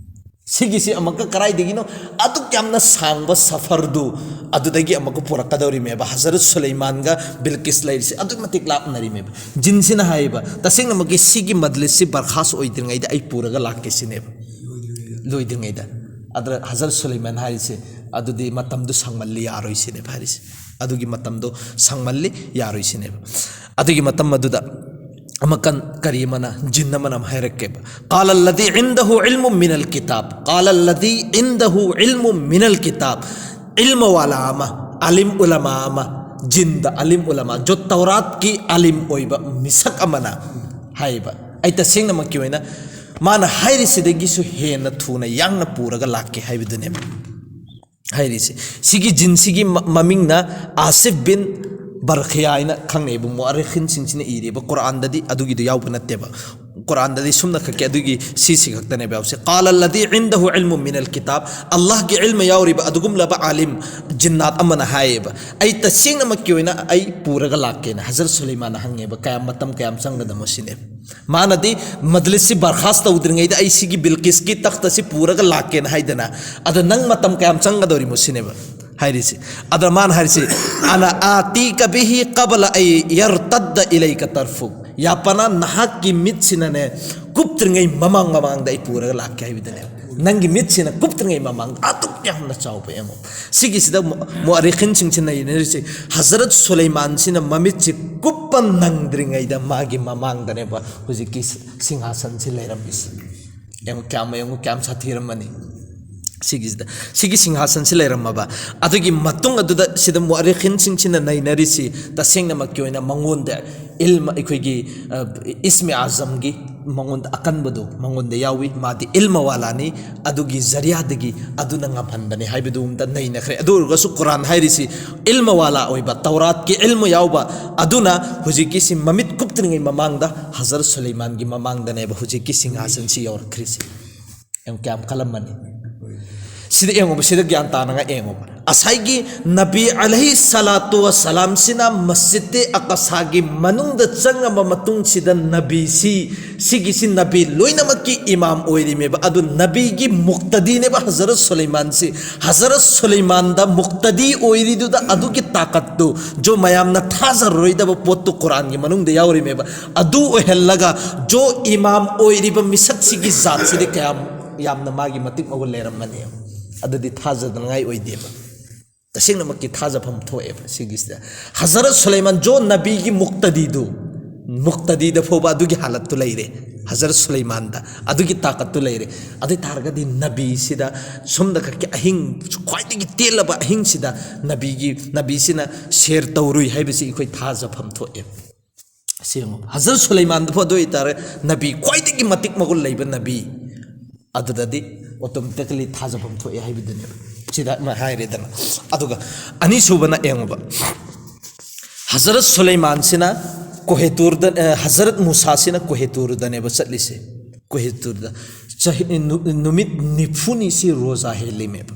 ꯁꯤꯒꯤꯁꯤ ꯑꯃꯨꯛꯀ ꯀꯗꯥꯏꯗꯒꯤꯅꯣ? ꯑꯗꯨꯛ ꯌꯥꯝꯅ ꯁꯥꯡꯕ ꯁꯐꯔꯗꯨ ꯑꯗꯨꯗꯒꯤ ꯑꯃꯨꯛꯀ ꯄꯨꯔꯛꯀꯗꯧꯔꯤꯃꯦꯕ꯫ ꯍꯖꯔꯠ ꯁꯨꯂꯩꯃꯥꯟꯒ ꯕꯤꯜꯀꯤꯁ ꯂꯩꯔꯤꯁꯤ ꯑꯗꯨꯛꯀꯤ ꯃꯇꯤꯛ ꯂꯥꯞꯅꯔꯤꯃꯦꯕ꯫ ꯖꯤꯟꯁꯤꯅ ꯍꯥꯏꯌꯦꯕ, "ꯇꯁꯦꯡꯅꯃꯛꯀꯤ ꯁꯤꯒꯤ ꯃꯖꯂꯤꯁꯁꯤ ꯕꯔꯈꯥꯁ ꯑꯣꯏꯗ꯭ꯔꯤꯉꯩꯗ ꯑꯩ ꯄꯨꯔꯒ ꯂꯥꯛꯀꯦ" ꯁꯤꯅꯦꯕ꯫ ꯂꯣꯏꯗ꯭ꯔꯤꯉꯩꯗ꯫ ꯑꯗ ꯍꯖꯔꯠ ꯁꯨꯂꯩꯃꯥꯟ ꯍꯥꯏꯔꯤꯁꯦ, "ꯑꯗꯨꯗꯤ ꯃꯇꯝꯗꯨ ꯁꯪꯃꯜꯂꯤ, ꯌꯥꯔꯣꯏ" ꯁꯤꯅꯦꯕ ꯍꯥꯏꯔꯤꯁꯦ꯫ "ꯑꯗꯨꯒꯤ ꯃꯇꯝꯗꯣ ꯁꯪꯃꯜꯂꯤ, ꯌꯥꯔꯣꯏ" ꯁꯤꯅꯦꯕ꯫ ꯑꯗꯨꯒꯤ ꯃꯇꯝ ꯑꯗꯨꯗ ꯑꯃ ꯀꯟ-, ꯀꯔꯤ ꯑꯃꯅ, ꯖꯤꯟ ꯑꯃꯅ ꯑꯃ ꯍꯥꯏꯔꯛꯀꯦꯕ, "قال الذي عنده علم من الكتاب، قال الذي عنده علم من الكتاب", ꯏꯜꯃ ꯋꯥꯂꯥ ꯑꯃ, ꯑꯥꯂꯤꯝ ꯎꯂꯃꯥ ꯑꯃ, ꯖꯤꯟꯗ ꯑꯥꯂꯤꯝ ꯎꯂꯃꯥ, ꯖꯣ ꯇꯧꯔꯥꯠꯀꯤ ꯑꯥꯂꯤꯝ ꯑꯣꯏꯕ ꯃꯤꯁꯛ ꯑꯃꯅ ꯍꯥꯏꯕ꯫ ꯑꯩ ꯇꯁꯦꯡꯅꯃꯛꯀꯤ ꯑꯣꯏꯅ ꯃꯥꯅ ꯍꯥꯏꯔꯤꯁꯤꯗꯒꯤꯁꯨ ꯍꯦꯟꯅ ꯊꯨꯅ ꯌꯥꯡꯅ ꯄꯨꯔꯒ ꯂꯥꯛꯀꯦ ꯍꯥꯏꯕꯗꯨꯅꯦꯕ ꯍꯥꯏꯔꯤꯁꯦ꯫ ꯁꯤꯒꯤ ꯖꯤꯟꯁꯤꯒꯤ ꯃ-, ꯃꯃꯤꯡꯅ ꯑꯥꯁꯤꯐ ꯕꯤꯟ ꯕꯔꯈꯤꯌꯥ ꯍꯥꯏꯅ ꯈꯪꯅꯩꯕ, ꯃꯨꯑꯔꯤꯈꯤꯟꯁꯤꯡꯁꯤꯅ ꯏꯔꯦꯕ꯫ ꯀꯨꯔꯥꯟꯗꯗꯤ ꯑꯗꯨꯒꯤꯗꯣ ꯌꯥꯎꯕ ꯅꯠꯇꯦꯕ꯫ ꯀꯨꯔꯥꯟꯗꯗꯤ ꯁꯨꯝꯅ ꯈꯛꯀꯤ ꯑꯗꯨꯒꯤ ꯁꯤꯁꯤ ꯈꯛꯇꯅꯦꯕ ꯌꯥꯎꯁꯦ꯫ "قال الذي عنده علم من الكتاب", ꯑꯜꯂꯥꯍꯒꯤ ꯏꯜꯃ ꯌꯥꯎꯔꯤꯕ ꯑꯗꯨꯒꯨꯝꯂꯕ ꯑꯥꯂꯤꯝ ꯖꯤꯟꯅꯥꯠ ꯑꯃꯅ ꯍꯥꯏꯌꯦꯕ, "ꯑꯩ ꯇꯁꯦꯡꯅꯃꯛꯀꯤ ꯑꯣꯏꯅ ꯑꯩ ꯄꯨꯔꯒ ꯂꯥꯛꯀꯦꯅ", ꯍꯖꯔꯠ ꯁꯨꯂꯩꯃꯥꯟꯅ ꯍꯪꯉꯦꯕ, "ꯀꯌꯥꯝ, ꯃꯇꯝ ꯀꯌꯥꯝ ꯆꯪꯒꯗꯃꯣ?" ꯁꯤꯅꯦꯕ꯫ ꯃꯥꯅꯗꯤ ꯃꯖꯂꯤꯁꯁꯤ ꯕꯔꯈꯥꯁ ꯇꯧꯗ꯭ꯔꯤꯉꯩꯗ "ꯑꯩ ꯁꯤꯒꯤ ꯕꯤꯜꯀꯤꯁꯀꯤ ꯇꯈꯇꯁꯤ ꯄꯨꯔꯒ ꯂꯥꯛꯀꯦꯅ ꯍꯥꯏꯗꯅ, "ꯑꯗ ꯅꯪ ꯃꯇꯝ ꯀꯌꯥꯝ ꯆꯪꯒꯗꯧꯔꯤꯃꯣ?" ꯁꯤꯅꯦꯕ ꯍꯥꯏꯔꯤꯁꯤ꯫ ꯑꯗ ꯃꯥꯅ ꯍꯥꯏꯔꯤꯁꯤ, "أنا آتيك به قبل أن يرتد إليك طرفك", ꯌꯥꯄꯅ ꯅꯍꯥꯛꯀꯤ ꯃꯤꯠꯁꯤꯅꯅꯦ ꯀꯨꯞꯇ꯭ꯔꯤꯉꯩ ꯃꯃꯥꯡ ꯃꯃꯥꯡꯗ ꯑꯩ ꯄꯨꯔꯒ ꯂꯥꯛꯀꯦ ꯍꯥꯏꯕꯗꯨꯅꯦꯕ꯫ ꯅꯪꯒꯤ ꯃꯤꯠꯁꯤꯅ ꯀꯨꯞꯇ꯭ꯔꯤꯉꯩ ꯃꯃꯥꯡꯗ꯫ ꯑꯗꯨꯛ ꯌꯥꯝꯅ ꯆꯥꯎꯕ ꯌꯦꯡꯉꯣ꯫ ꯁꯤꯒꯤꯁꯤꯗ ꯃꯨ-, ꯃꯨꯑꯔꯤꯈꯤꯟꯁꯤꯡꯁꯤꯅ ꯌꯦꯡꯅꯔꯤꯁꯤ, ꯍꯖꯔꯠ ꯁꯨꯂꯩꯃꯥꯟꯁꯤꯅ ꯃꯃꯤꯠꯁꯤ ꯀꯨꯞꯄ ꯅꯪꯗ꯭ꯔꯤꯉꯩꯗ ꯃꯥꯒꯤ ꯃꯃꯥꯡꯗꯅꯦꯕ ꯍꯧꯖꯤꯛꯀꯤ ꯁꯤ-, ꯁꯤꯡꯍꯥꯁꯟꯁꯤ ꯂꯩꯔꯝꯃꯤꯁꯤ꯫ ꯌꯦꯡꯉꯨ ꯀꯌꯥꯝ, ꯌꯦꯡꯉꯨ ꯀꯌꯥꯝ ꯁꯥꯊꯤꯔꯝꯃꯅꯤ꯫ ꯁꯤꯒꯤꯁꯤꯗ, ꯁꯤꯒꯤ ꯁꯤꯡꯍꯥꯁꯟꯁꯤ ꯂꯩꯔꯝꯃꯕ꯫ ꯑꯗꯨꯒꯤ ꯃꯇꯨꯡ ꯑꯗꯨꯗ ꯁꯤꯗ ꯃꯨꯑꯔꯤꯈꯤꯟꯁꯤꯡꯁꯤꯅ ꯅꯩꯅꯔꯤꯁꯤ, ꯇꯁꯦꯡꯅꯃꯛꯀꯤ ꯑꯣꯏꯅ ꯃꯉꯣꯟꯗ ꯏꯜꯃ, ꯑꯩꯈꯣꯏꯒꯤ, ꯑ, ꯏꯁꯃꯦ ꯑꯥꯖꯝꯒꯤ ꯃꯉꯣꯟꯗ ꯑꯀꯟꯕꯗꯨ ꯃꯉꯣꯟꯗ ꯌꯥꯎꯏ, ꯃꯥꯗꯤ ꯏꯜꯃ ꯋꯥꯂꯥꯅꯤ, ꯑꯗꯨꯒꯤ ꯖꯔꯤꯌꯥꯗꯒꯤ ꯑꯗꯨꯅ ꯉꯝꯍꯟꯕꯅꯤ ꯍꯥꯏꯕꯗꯨ ꯑꯝꯇ ꯅꯩꯅꯈ꯭ꯔꯦ꯫ ꯑꯗꯨ ꯑꯣꯏꯔꯒꯁꯨ ꯀꯨꯔꯥꯟ ꯍꯥꯏꯔꯤꯁꯤ ꯏꯜꯃ ꯋꯥꯂꯥ ꯑꯣꯏꯕ, ꯇꯧꯔꯥꯠꯀꯤ ꯏꯜꯃ ꯌꯥꯎꯕ ꯑꯗꯨꯅ ꯍꯧꯖꯤꯛꯀꯤꯁꯤ ꯃꯃꯤꯠ ꯀꯨꯞꯇ꯭ꯔꯤꯉꯩ ꯃꯃꯥꯡꯗ ꯍꯖꯔꯠ ꯁꯨꯂꯩꯃꯥꯟꯒꯤ ꯃꯃꯥꯡꯗꯅꯦꯕ ꯍꯧꯖꯤꯛꯀꯤ ꯁꯤꯡꯍꯥꯁꯟꯁꯤ ꯌꯧꯔꯛꯈ꯭ꯔꯤꯁꯤ꯫ ꯌꯥꯝ ꯀꯌꯥꯝ ꯀꯜꯂꯝꯃꯅꯤ꯫ ꯁꯤꯗ ꯌꯦꯡꯉꯣꯕ, ꯁꯤꯗ ꯒ꯭ꯌꯥꯟ ꯇꯥꯅꯉꯥꯏ ꯌꯦꯡꯉꯣꯕ꯫ ꯉꯁꯥꯏꯒꯤ ꯅꯕꯤ ꯑꯂꯩꯍꯤ ꯁꯂꯥꯇꯨ ꯋꯁꯂꯥꯝꯁꯤꯅ ꯃꯁꯖꯤꯗ ꯑꯀꯁꯥꯒꯤ ꯃꯅꯨꯡꯗ ꯆꯪꯉꯕ ꯃꯇꯨꯡꯁꯤꯗ ꯅꯕꯤꯁꯤ, ꯁꯤꯒꯤꯁꯤ ꯅꯕꯤ ꯂꯣꯏꯅꯃꯛꯀꯤ ꯏꯃꯥꯝ ꯑꯣꯏꯔꯤꯃꯦꯕ꯫ ꯑꯗꯨ ꯅꯕꯤꯒꯤ ꯃꯨꯛꯇꯗꯤꯅꯦꯕ ꯍꯖꯔꯠ ꯁꯨꯂꯩꯃꯥꯟꯁꯤ꯫ ꯍꯖꯔꯠ ꯁꯨꯂꯩꯃꯥꯟꯗ ꯃꯨꯛꯇꯗꯤ ꯑꯣꯏꯔꯤꯗꯨꯗ ꯑꯗꯨꯒꯤ ꯇꯥꯀꯠꯇꯨ, ꯖꯣ ꯃꯌꯥꯝꯅ ꯊꯥꯖꯔꯔꯣꯏꯗꯕ ꯄꯣꯠꯇꯨ ꯀꯨꯔꯥꯟꯒꯤ ꯃꯅꯨꯡꯗ ꯌꯥꯎꯔꯤꯃꯦꯕ꯫ ꯑꯗꯨ ꯑꯣꯏꯍꯜꯂꯒ ꯖꯣ ꯏꯃꯥꯝ ꯑꯣꯏꯔꯤꯕ ꯃꯤꯁꯛꯁꯤꯒꯤ ꯖꯥꯠꯁꯤꯗꯤ ꯀꯌꯥꯝ ꯌꯥꯝꯅ ꯃꯥꯒꯤ ꯃꯇꯤꯛ ꯃꯒꯨꯟ ꯂꯩꯔꯝꯃꯅꯤ꯫ ꯑꯗꯨꯗꯤ ꯊꯥꯖꯗꯅꯉꯥꯏ ꯑꯣꯏꯗꯦꯕ꯫ ꯇꯁꯦꯡꯅꯃꯛꯀꯤ ꯊꯥꯖꯐꯝ ꯊꯣꯛꯑꯦꯕ ꯁꯤꯒꯤꯁꯤꯗ꯫ ꯍꯖꯔꯠ ꯁꯨꯂꯩꯃꯥꯟ ꯖꯣ ꯅꯕꯤꯒꯤ ꯃꯨꯛꯇꯗꯤꯗꯨ, ꯃꯨꯛꯇꯗꯤꯗ ꯐꯥꯎꯕ ꯑꯗꯨꯒꯤ ꯍꯥꯂꯠꯇꯨ ꯂꯩꯔꯦ꯫ ꯍꯖꯔꯠ ꯁꯨꯂꯩꯃꯥꯟꯗ ꯑꯗꯨꯒꯤ ꯇꯥꯀꯠꯇꯨ ꯂꯩꯔꯦ꯫ ꯑꯗꯨ ꯑꯣꯏ ꯇꯥꯔꯒꯗꯤ ꯅꯕꯤꯁꯤꯗ ꯁꯣꯝꯗ ꯈꯛꯀꯤ ꯑꯍꯤꯡ, ꯈ꯭ꯋꯥꯏꯗꯒꯤ ꯇꯦꯜꯂꯕ ꯑꯍꯤꯡꯁꯤꯗ ꯅꯕꯤꯒꯤ, ꯅꯕꯤꯁꯤꯅ ꯁꯦꯔ ꯇꯧꯔꯨꯏ ꯍꯥꯏꯕꯁꯤ ꯑꯩꯈꯣꯏ ꯊꯥꯖꯐꯝ ꯊꯣꯛꯑꯦ꯫ ꯁꯤ ꯌꯦꯡꯉꯨ, ꯍꯖꯔꯠ ꯁꯨꯂꯩꯃꯥꯟꯗ ꯐꯥꯎ ꯑꯗꯨ ꯑꯣꯏꯇꯥꯔꯦ, ꯅꯕꯤ, ꯈ꯭ꯋꯥꯏꯗꯒꯤ ꯃꯇꯤꯛ ꯃꯒꯨꯟ ꯂꯩꯕ ꯅꯕꯤ, ꯑꯗꯨꯗꯗꯤ ꯑꯣꯇꯣꯃꯦꯇꯤꯀꯂꯤ ꯊꯥꯖꯐꯝ ꯊꯣꯛꯑꯦ ꯍꯥꯏꯕꯗꯨꯅꯦꯕ꯫ ꯁꯤꯗ ꯑꯃ ꯍꯥꯏꯔꯦꯗꯅ꯫ ꯑꯗꯨꯒ ꯑꯅꯤꯁꯨꯕꯅ ꯌꯦꯡꯉꯨꯕ, ꯍꯖꯔꯠ ꯁꯨꯂꯩꯃꯥꯟꯁꯤꯅ ꯀꯣꯍꯦꯇꯨꯔꯗ, ꯑ, ꯍꯖꯔꯠ ꯃꯨꯁꯥꯁꯤꯅ ꯀꯣꯍꯦꯇꯨꯔꯗꯅꯦꯕ ꯆꯠꯂꯤꯁꯦ꯫ ꯀꯣꯍꯦꯇꯨꯔꯗ ꯆꯍꯤ, ꯅꯨ-, ꯅꯨꯃꯤꯠ ꯅꯤꯐꯨꯅꯤ ꯁꯤ ꯔꯣꯖꯥ ꯍꯦꯜꯂꯤꯃꯦꯕ꯫